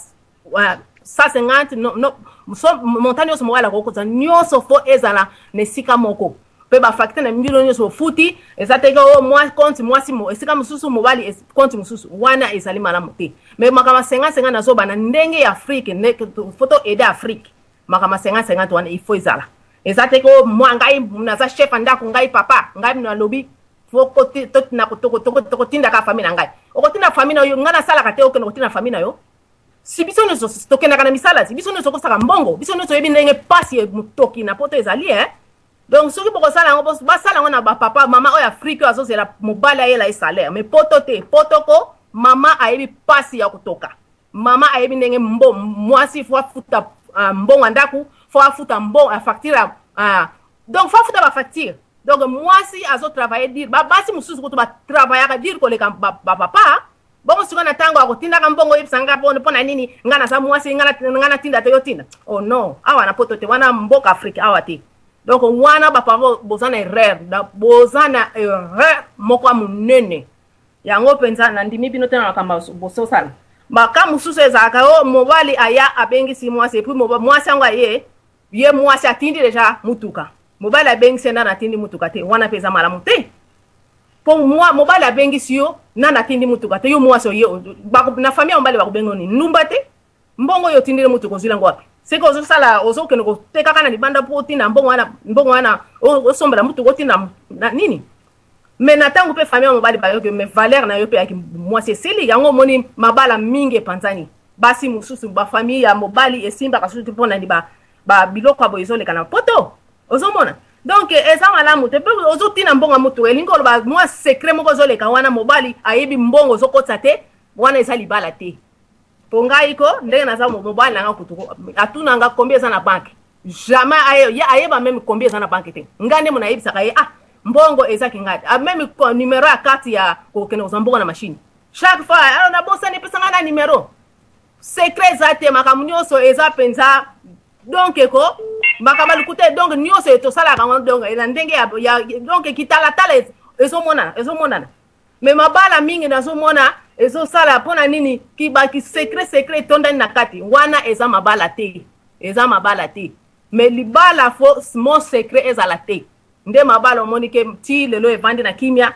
150, no, no, so, montant nyonso mobali akokosa nyonso fo ezala na esika moko. Pe ba facture na bino nyonso bofuti eza te ke oh, mwa compte mwasi mo, esika mosusu mobali es, compte mosusu wana ezali malamu te. Mais makambo ya 50-50 nazoba na ndenge ya Afrique, ne, faut to aider Afrique. Makambo ya 50-50 wana il faut ezala. Eza te ke oh, mwa ngai naza chef ya ndako, ngai papa, ngai nalobi faut tokotindaka famille na ngai. Okotinda famille na yo, ngai nasalaka te, okende kotinda famille na yo. Si biso nyonso tokendaka na misala, si biso nyonso tokosaka mbongo, biso nyonso toyebi ndenge pasi ya motoki na poto ezali, eh? Donc soki bokosala yango, basala yango na ba papa, mama oyo Afrique oyo azozela mobali ayela ye salaire, mais poto te. Poto ko mama ayebi pasi ya kotoka. Mama ayebi ndenge mbo mwasi faut afuta mbongo ya ndako, faut afuta mbongo ya facture ya, donc faut afuta ba facture. Donc mwasi azo travailler dire, ba basi mosusu kutu ba travaillaka dire koleka ba papa. Bongo sikoyo na tango akotindaka mbongo oyebisa nga mpo na nini nga naza mwasi nga natinda te yo tinda. Oh non, awa na poto te, wana mboka Afrique awa te. Donc wana ba papa boza na erreur, boza na erreur moko ya monene. Yango mpenza nandimi bino te na makambo bososala. Baka mosusu ezalaka o mobali aya abengisi mwasi et puis mwasi yango aye, ye mwasi atindi deja mutuka. Mobali abengisi ye nani atindi mutuka te, wana mpe eza malamu te. Po mwa mobali abengisi yo nani atindi mutuka te, yo mwasi oye na famille ya mobali bakobenga yo nini? Ndumba te? Mbongo oyo otindeli mutuka ozwi yango wapi? Seke ozosala ozokende kotekaka na libanda po otinda mbongo wana, mbongo wana osombela mutuka otinda na nini? Mais na tango pe famille ya mobali bayoki mais valeur na yo pe ya mwasi esili, yango omoni mabala mingi epanzani. Basi mosusu ba famille ya mobali esimbaka susu te pona ni ba biloko ya boye ezoleka na poto. Ozomona? Donc eza malamu te. Pe ozotina mbongo ya mutuka, elingi koloba mwa secret moko ezoleka wana, mobali ayebi mbongo ozokotisa te, wana eza libala te. Po ngai ko ndenge naza mobali na nga kutu ko atuna nga combien eza na banque, jamais aye, ye ayeba meme combien eza na banque te. Nga nde mona ayebisaka ye ah mbongo eza ki ngai, ah, meme numero ya carte ya kokende kozwa mbongo na machine. Chaque fois alors nabosani epesa nga na numero. Secret eza te, makambo nyonso eza mpenza donc ko makambo ya lokuta. Donc nyonso tosalaka yango donc na ndenge ya donc kitalatala ezomonana, ezomonana. Mais mabala mingi nazomona ezosala mpona nini? Kibaki secret, secret etondani na kati wana. Eza mabala te, eza mabala te. Mais libala, faut mo secret ezala te. Nde mabala omoni ke ti lelo evandi na kimia.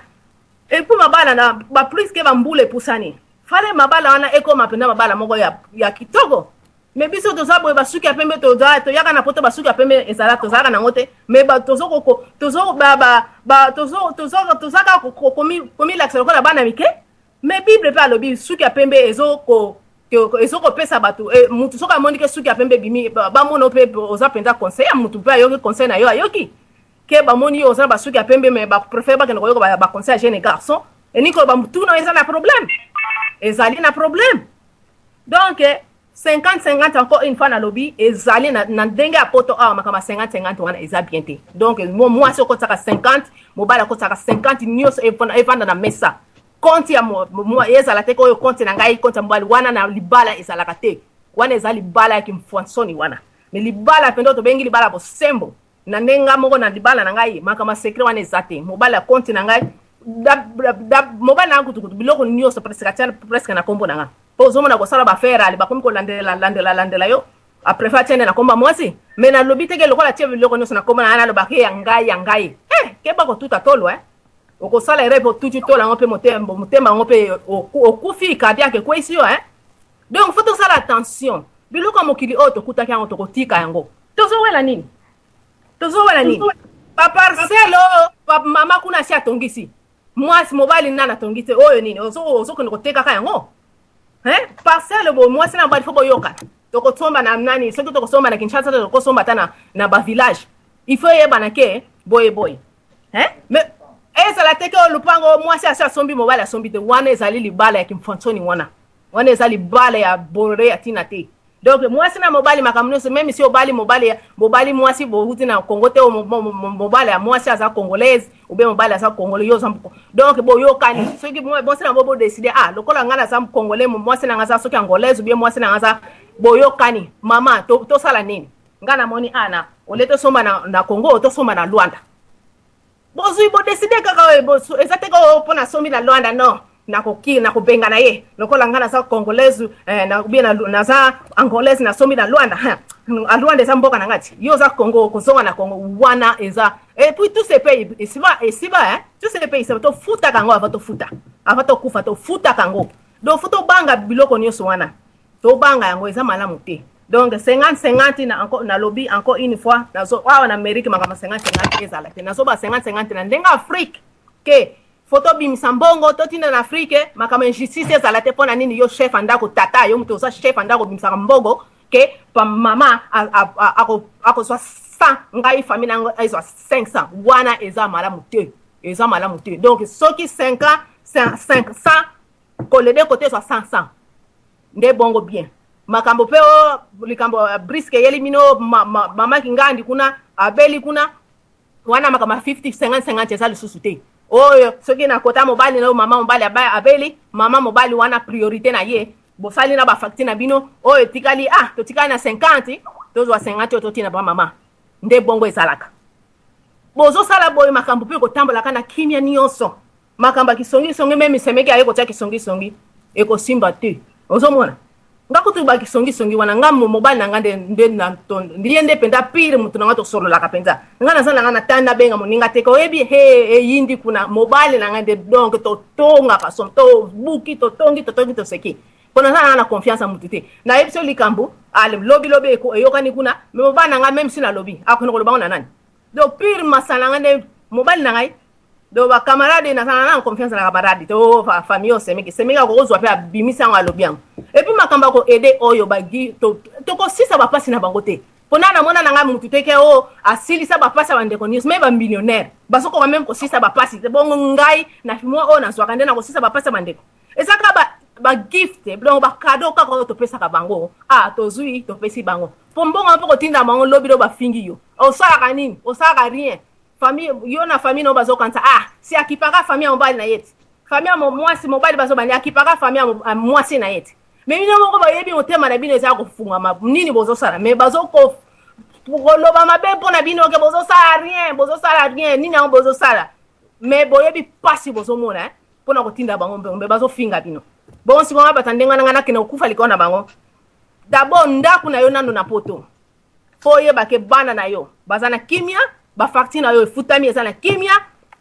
Et puis mabala na baplus ke bambula epusani, fale mabala wana ekóma mpenza mabala moko ya kitoko. Mais biso toza boye, basuki ya pembe, toyaka na poto, basuki ya pembe ezala, tozalaka nango te. Mais tozaka komilakisa lokola bana mike. Mais Bible mpe alobi suki ya pembe ezokopesa bato mutu. Soki amoni ke suki ya pembe ebimi, bamona mpe oza mpenza conseil ya mutu, mpe ayoki conseil na yo, ayoki ke bamoni yo oza na basuki ya pembe, mais bapréfère bakende koyoka baconseil ya jeune garçon. Elingi koloba mutuna eza na problème, ezali na problème. Donc 50 50, encore une fois nalobi, ezali na ndenge ya poto awa, makambo ya 50 50 wana eza bien te. Donc mwasi okotisaka 50, mobali akotisaka 50, nyonso evanda na mesa. Compte ya ezala te oyo compte na ngai, compte ya mobali. Wana na libala ezalaka te. Wana eza libala ya kimfwansoni wana. Mais libala mpenza tobengi libala bosembo, na ndenge nga moko na libala na ngai, makambo ya secret wana eza te. Mobali ya compte na ngai, mobali na nga kutukutu biloko nyonso presque atia presque na nkombo na nga, mpo ozomona kosala baaffaire ale, bakomi kolandela, landela, landela yo, apréfère atia nde na nkombo ya mwasi. Mais nalobi teke lokola atie biloko nyonso na nkombo na ngai, nalobaka ya ngai, ya ngai. Keba kotuta tolo, okosala erreur mpe otuti tolo yango, mpe motema yango mpe okufi, cardiaque ekweyisi yo. Donc faut tosala attention. Biloko ya mokili oyo tokutaki yango, tokotika yango. Tozowela nini? Tozowela nini? Baparcelle oyo mama kuna asi atongisi, mwasi mobali nani atongi te, oyo nini ozokende kotekaka yango? Parcelle boye, mwasi na mobali faut boyokana. Tokosomba na nani? Soki tokosomba na Kinshasa, tokosomba ata na bavillage, il faut eyebana ke boye boye. Mais ezala te ke lupango mwasi asi asombi, mobali asombi te. Wana ezali libala ya kimfansoni wana. Wana eza libala ya bore ya ntina te. Donc mwasi na mobali, makambo nyonso, même si obali mobali, mobali mwasi bouti na Congo te, mobali ya mwasi aza Congolaise ou bien mobali aza Congolais, yo oza, donc boyokani. Soki mwasi na bo bodécider, ah, lokola ngai naza Congolais, mwasi na ngai aza soki Angolaise ou bien mwasi na ngai aza, boyokani: mama, tosala nini? Ngai namoni ana ole tosomba na Congo, tosomba na Lwanda. Bozwi, bodécider kaka. Eza te kaka mpo nasombi na Lwanda, non, nakoki nakobenga na ye. Lokola ngai naza Congolaise na, bien naza Angolaise, nasombi na Lwanda, Lwanda eza mboka na ngai ti yo oza Congo, kozonga na Congo wana eza. Et puis tout ce pays esiba, esiba, hein? Tout ce pays esiba, tofutaka yango avant tofuta, avant tokufa tofutaka yango. Donc faut tobanga biloko nyonso wana, tobanga yango, eza malamu te. Donc 50 50 na encore, nalobi encore une fois, nazo awa na Amérique, makambo 50 50 ezala te. Nazoba 50 50 na ndenge Afrique, ke faut tobimisa mbongo totinda na Afrique. Makambo injustice ezala te. Mpo na nini yo chef ya ndako, tata, yo moto oza chef ya ndako, obimisaka mbongo ke pa mama akozwa 100, ngai famille nango ezwa 500? Wana eza malamu te, eza malamu te. Donc soki 50 500, kolede kote ezwa 100 100, nde bongo bien. Makambo mpe o likambo briske eyeli bino, mama Kingandi kuna abeli kuna, wana makambo ya 50 50 50 eza lisusu te. Oyo soki na kota mobali na oyo mama mobali abeli, mama mobali wana priorité na ye, bosali na bafacture na bino, oyo etikali, ah, totikali na 50, tozwa 50 oyo totina ba mama. Nde bongo ezalaka. Bozosala boye, makambo mpe kotambolaka na kimia nyonso. Makambo ya kisongisongi, même semeki aye kotia kisongisongi, ekosimba te. Ozomona nga kutu bakisongisongi wana, nga mobali na nga nde ye nde mpenza pire motu na nga, tosololaka mpenza. Nga naza na nga na tani, nabenga moninga te, oyebi he eyindi kuna, mobali na nga nde. Donc totongaka som, tobuki, totongi, totongi, toseki, mpo naza na nga na confiance ya motu te. Nayebi so likambo ale lobi lobi eyokani kuna. Mais mobali na nga, même si nalobi, akende koloba ngo na nani? Donc pire masa na nga nde mobali na ngai. Donc bacamarade, nazala na confiance na camarade te. O famille oyo semeki, semeki akokozwa mpe abimisi yango, alobi yango. Et puis makambo ya koaider oyo bagi, tokosisa bapasi na bango te. Mpona namona na ngai mutu te ke o asilisa bapasi ya bandeko nyonso. Mais bamillionnaire bazokoka même kosisa bapasi te. Bongo ngai na mwa oyo nazwaka nde nakosisa bapasi ya bandeko? Eza kaka bagift, donc bacadeau kaka oyo topesaka bango. Ah, tozwi, topesi bango mpo mbongo mpo kotinda bango. Lobi lo bafingi yo, osalaka nini? Osalaka rien. Famille yo na famille na yo bazokanisa, ah, si akipaka famille ya mobali na ye te, famille ya mwasi mobali bazobandi akipaka famille ya mwasi na ye te. Mais bino moko boyebi motema na bino eza kofungwama nini bozosala, mais bazoko koloba mabe mpo na bino ke bozosala rien, bozosala rien, nini yango bozosala. Mais boyebi mpasi bozomona, eh? Mpona kotinda bango mpe mbe bazofinga bino. Bongo sikoyo bata ndenge wana, ngai nakende kokufa likolo na bango. D'abord ndako na yo nano na poto, fo oyeba ke bana na yo baza na kimia, bafacture na yo efutami, eza na kimia.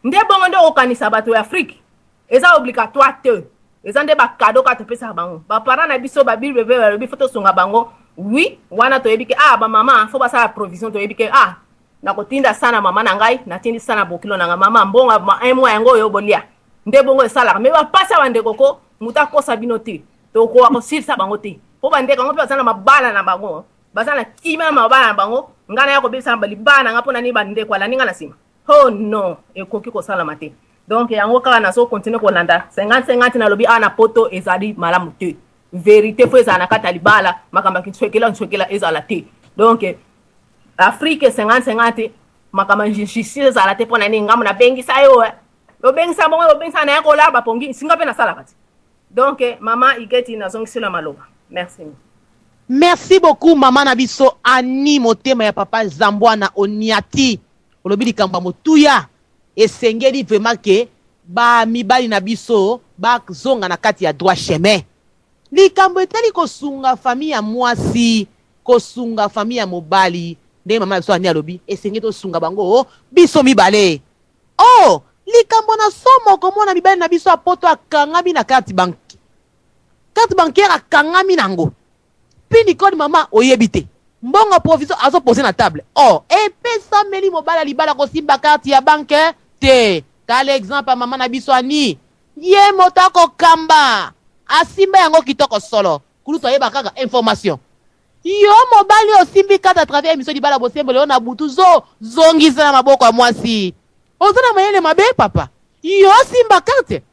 Nde bongo nde okokanisa bato ya Afrique. Eza obligatoire te, eza nde bacadeau kaka topesaka bango. Baparent na biso, babible mpe balobi fo tosunga bango. Oui, wana toyebi ke ah, bamama fo basala provision. Toyebi ke ah, nakotinda sa na mama na ngai, natindi sa na bokilo na ngai, mama, mbongo un mois yango oyo bolia. Nde bongo esalaka. Mais bapasi ya bandeko ko, moto akosa bino te, tokoka kosilisa bango te, mpo bandeko yango mpe baza na mabala na bango, baza na kimia na mabala na bango. Ngai naya kobebisa na libala na ngai mpo na nini? Bandeko alandi ngai na nsima? Oh non, ekoki kosalama te. Donc yango kaka nazocontinuer kolanda 50 50. Nalobi awa na poto ezali malamu te. Vérité fo ezala na kati ya libala, makambo ya kinswekela nswekela ezala te. Donc Afrique 50 50, makambo ya justice ezala te. Mpo na nini? Ngambo nabengisa yo, obengisa bongo, obengisa na ye kolala bapongi singa mpe nasalaka te. Donc mama Igeti, nazongisela maloba. Merci. Merci beaucoup, mama na biso Ani motema ya papa Zambwana Oniati. Olobi likambo ya motuya. Esengeli vraiment ke bamibali na biso bazonga na kati ya droit chemin. Likambo etali kosunga famille ya mwasi, kosunga famille ya mobali, ndenge mama na biso Ani alobi, esengeli tosunga bango biso mibale. Oh, likambo na somo komona mibali na biso ya poto akangami na carte banque, carte bancaire akangami nango, PIN code mama oyebi te, mbongo provision azopose na table. Or epesameli mobali ya libala kosimba carte ya banque te. Tala exemple ya mama na biso Ani, ye moto akokamba, asimba yango kitoko solo. Kulutu ayeba kaka information. Yo mobali osimbi carte à travers émission Libala Bosembo lelo na butu, zo zongisa na maboko ya mwasi. Oza na mayele mabe, papa. Yo osimba carte.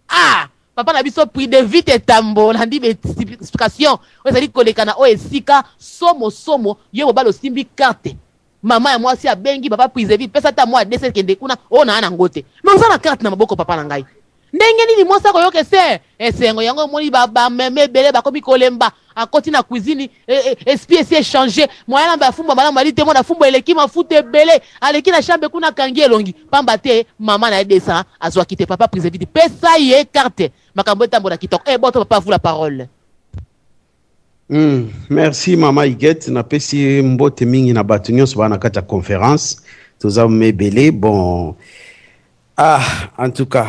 Ah, papa na biso prix de vite etambo, olandi explication oyo ezali koleka na oyo esika somo somo. Yo mobali osimbi carte, mama ya mwasi abengi papa prise vite, pesa ata mwa dese, kende kuna oyo naa nango te. Mais oza na carte na maboko, papa na ngai, ndenge nini mwasi akoyoka ese esengo yango? Omoni bameme ebele bakomi kolemba, akoti na cuisine, esprit esi échange, moya namba afumbwa malamu ali te, mwana fumbwa eleki mafuta ebele, aleki na chambre kuna, akangi elongi pamba te mama na ye desa azwaki te. Papa prise vite, pesa ye carte, makambo etambola kitoko. E boto, papa, vous la parole. Merci mama Iget, napesi mbote mingi na bato nyonso baa na kati ya conférence, toza mebele. Bon, ah, en tout cas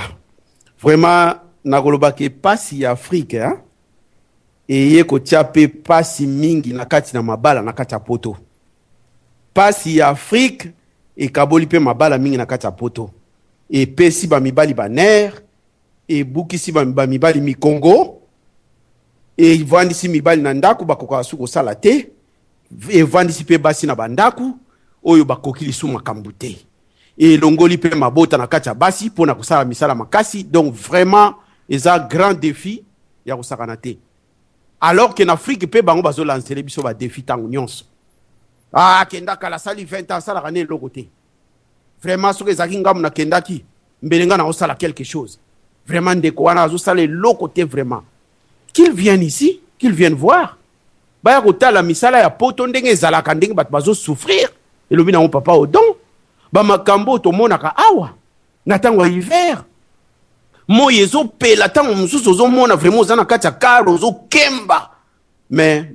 vraiment nakolobaka epasi ya Afrique, hein? Eye kotia mpe pasi mingi na kati na mabala na kati ya poto. Pasi ya Afrique ekaboli mpe mabala mingi na kati ya poto, epesi bamibali banerfs, ebukisi bamibali mikongo, evandisi mibali na ndako bakokaka su kosala te, evandisi mpe basi na bandako oyo bakoki lisu makambo te, elongoli mpe mabota na kati ya basi mpona kosala misala makasi. Donc vraiment eza grand défi ya kosakana te. Alors que na Afrique mpe bango bazolancele biso badéfi ntango nyonso. Ah, akenda kala, asali 20 ans, asalaka ne eloko te. Vraiment soki ezalaki ngambo nakendaki, mbele nga naosala quelque chose. Vraiment ndeko wana azosala eloko te. Vraiment qu'il vienne ici, qu'il vienne voir, baya kotala misala ya poto ndenge ezalaka, ndenge bato bazosouffrir. Elobi nango papa Odon, bamakambo oyo tomonaka awa na ntango ya hiver, moi ezopela, ntango mosusu ozomona vraiment oza na kati ya car ozokemba. Mais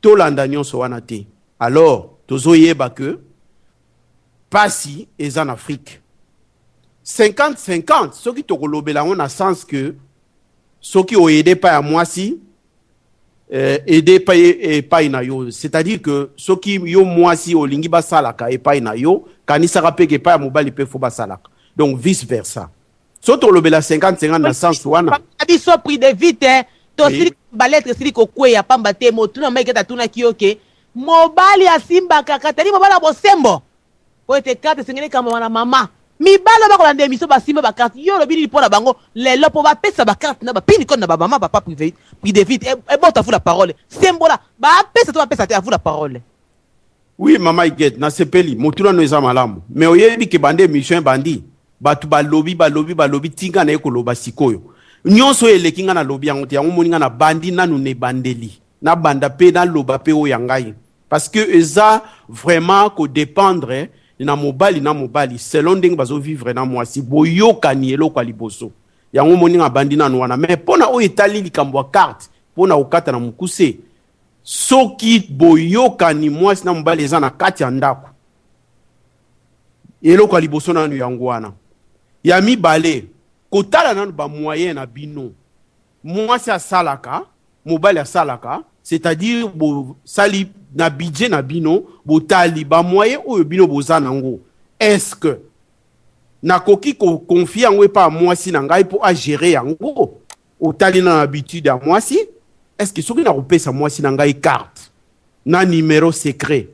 tolanda nyonso wana te. Alors tozoyeba ke pasi eza na Afrique. 50-50, soki tokolobela yango na sens que soki oaider epai ya mwasi, aider epai na yo, c'est-à-dire que soki yo mwasi olingi basalaka epai na yo, kanisaka mpe ke epai ya mobali mpe fo basalaka, donc vice versa. So tolobela 50-50 na sens wana. Biso prix de vite, tosili balettre esili kokweya pamba te. Motuna maike tatunaki yo ke mobali asimbaka katali mobali ya bosembo po ete carte esengeli ekambama na mama. Mibali oyo bakolanda émission basimba bacarte, yo olobi nini mpo na bango lelo mpo bapesa bacarte na bapin code na bamama? Papa privé prix de vite, ebota, vous la parole. Sembola, bapesa to bapesa te? À vous la parole. Oui, mama Iget, nasepeli motuna no, eza malamu. Mais oyebi ke bande émission ebandi, bato balobi, balobi, balobi, tinga na ye koloba sikoyo. Nyonso oyo eleki nga nalobi yango te, yango omoni nga nabandi nanu na ebandeli, nabanda pe naloba pe oyo ya ngai parce que eza vraiment ko dependre na mobali na mobali selon ndenge bazo vivre na mwasi, boyokani eloko ya liboso. Yango omoni nga nabandi nanu wana. Mais pona oyo etali likambo ya carte, pona kokata na mokuse, soki boyokani mwasi na mobali eza na kati ya ndako, eloko ya liboso nanu yango wana. Ya mibale, kotala nanu ba moyens na bino. Mwasi asalaka, mobali asalaka, c'est-à-dire bosali na budget na bino, botali ba moyens oyo bino boza nango. Est-ce que nakoki ko confier yango epa ya mwasi na ngai po a gerer yango? Otali nanu habitude ya mwasi, est-ce que soki nakopesa mwasi na ngai carte na numero secret,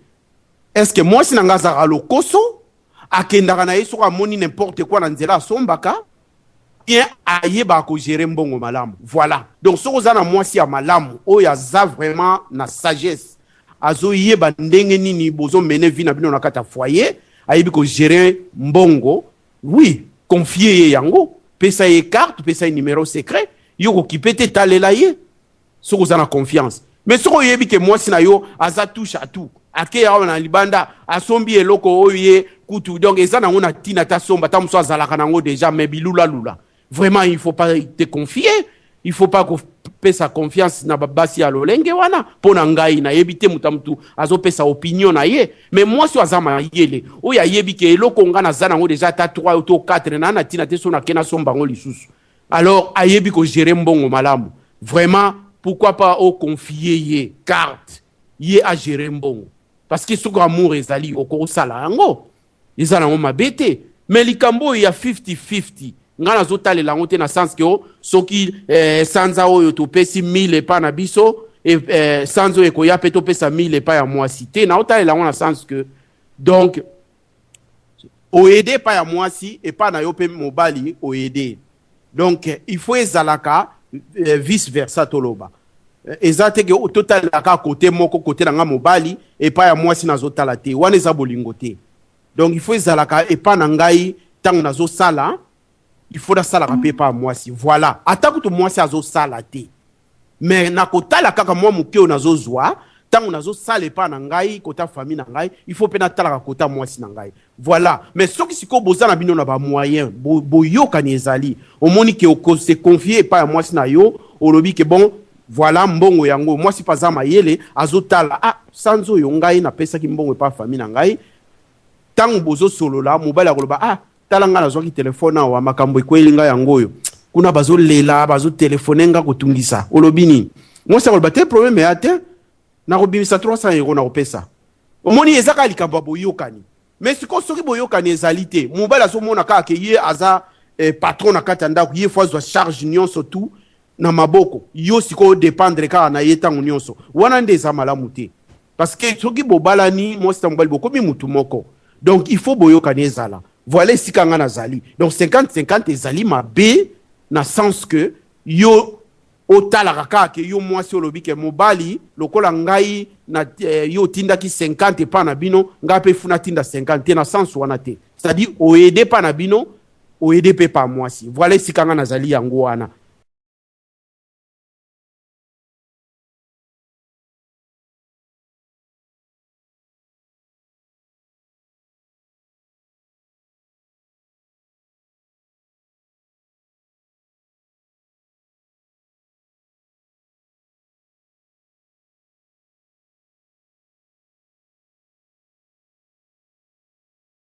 est-ce que mwasi na ngai azalaka lokoso, akendaka na ye soki amoni n'importe quoi na nzela asombaka, bien ayebaka ko gerer mbongo malamu? Voilà. Donc soki oza na mwasi ya malamu oyo aza vraiment na sagesse, azoyeba ndenge nini bozo mener vie na bino na kati ya foyer, ayebi ko gerer mbongo, oui, confier ye yango, pesa ye carte, pesa ye numero secret, yo kokipe te, talela ye soki oza na confiance. Mais soki oyebi ke mwasi na yo aza touche à tout, ake awa na libanda asombi eloko oyo ye kutu, donc eza nango na tina ta somba, ta mosusu azalaka nango déjà, mais bilula lula, vraiment il faut pas te confier, il faut pas kopesa confiance na basi ya lolenge wana. Mpo na ngai, nayebi te, moto mutu azopesa opinion na ye, mais mwasi oyo aza mayele, oyo ayebi ke eloko nga naza nango déjà ata 3 to 4 na tina te, so nake nasomba yango lisusu, alors ayebi kogérer mbongo malamu, vraiment pourquoi pas oconfier ye carte, ye agérer mbongo? Parce que soki amour ezali, okosala yango, eza nango mabe te. Mais likambo oyo ya 50-50, nga nazotalela yango te na sens ke soki sanza oyo topesi 1000 epa na biso, sanza oyo ekoya mpe topesa 1000 epa ya mwasi te. Naotalela yango na sens que donc oaider epa ya mwasi, epa na yo mpe mobali oaider. Donc il faut ezalaka vice versa. Toloba eza te ke totalelaka kote moko, kote na nga mobali, epai ya mwasi nazotala te, wana eza bolingo te. Donc il faut ezalaka epa na ngai, ntango nazosala, il faut nasalaka mpe epai ya mwasi. Voilà, ata kutu mwasi azosala te, mais nakotala kaka mwa moke oyo nazozwa ntango nazosala epai na ngai, kota famille na ngai, il faut mpe natalaka kota mwasi na ngai. Voilà. Mais soki sikoyo boza na bino na bamoyen, boyokani ezali, omoni ke okose confier epai ya mwasi na yo, olobi ke bon, voilà, mbongo yango, mwasi mpe aza mayele, azotala: ah, sanza oyo ngai napesaki mbongo epai ya famille na ngai. Ntango bozosolola, mobali akoloba: ah, tala, ngai nazwaki telefone awa, makambo ekweli ngai yango oyo, kuna bazolela, bazotelefone nga kotungisa, olobi nini? Mwasi akoloba: te, problème eya te, nakobimisa 300 euro, nakopesa. Omoni, eza kaka likambo ya boyokani. Mais sikoyo soki boyokani ezali te, mobali azomona kaka ke ye aza patron na kati ya ndako, ye faut azwa charge nyonso tu na maboko, yo sikoyo odépendre kaka na ye ntango nyonso, wana nde eza malamu te. Parce que soki bobalani, mwasi na mobali bokomi mutu moko, donc il faut boyokani ezala. Voilà esika nga nazali. Donc 50-50 ezali mabe na sens que yo otalaka kaka ke yo mwasi olobi ke mobali lokola ngai na yo otindaki 50 epa na bino, ngai mpe funa tinda 50 te, na sens wana te. C'est-à-dire oaider epa na bino, oaider mpe pa mwasi. Voilà esika nga nazali yango wana.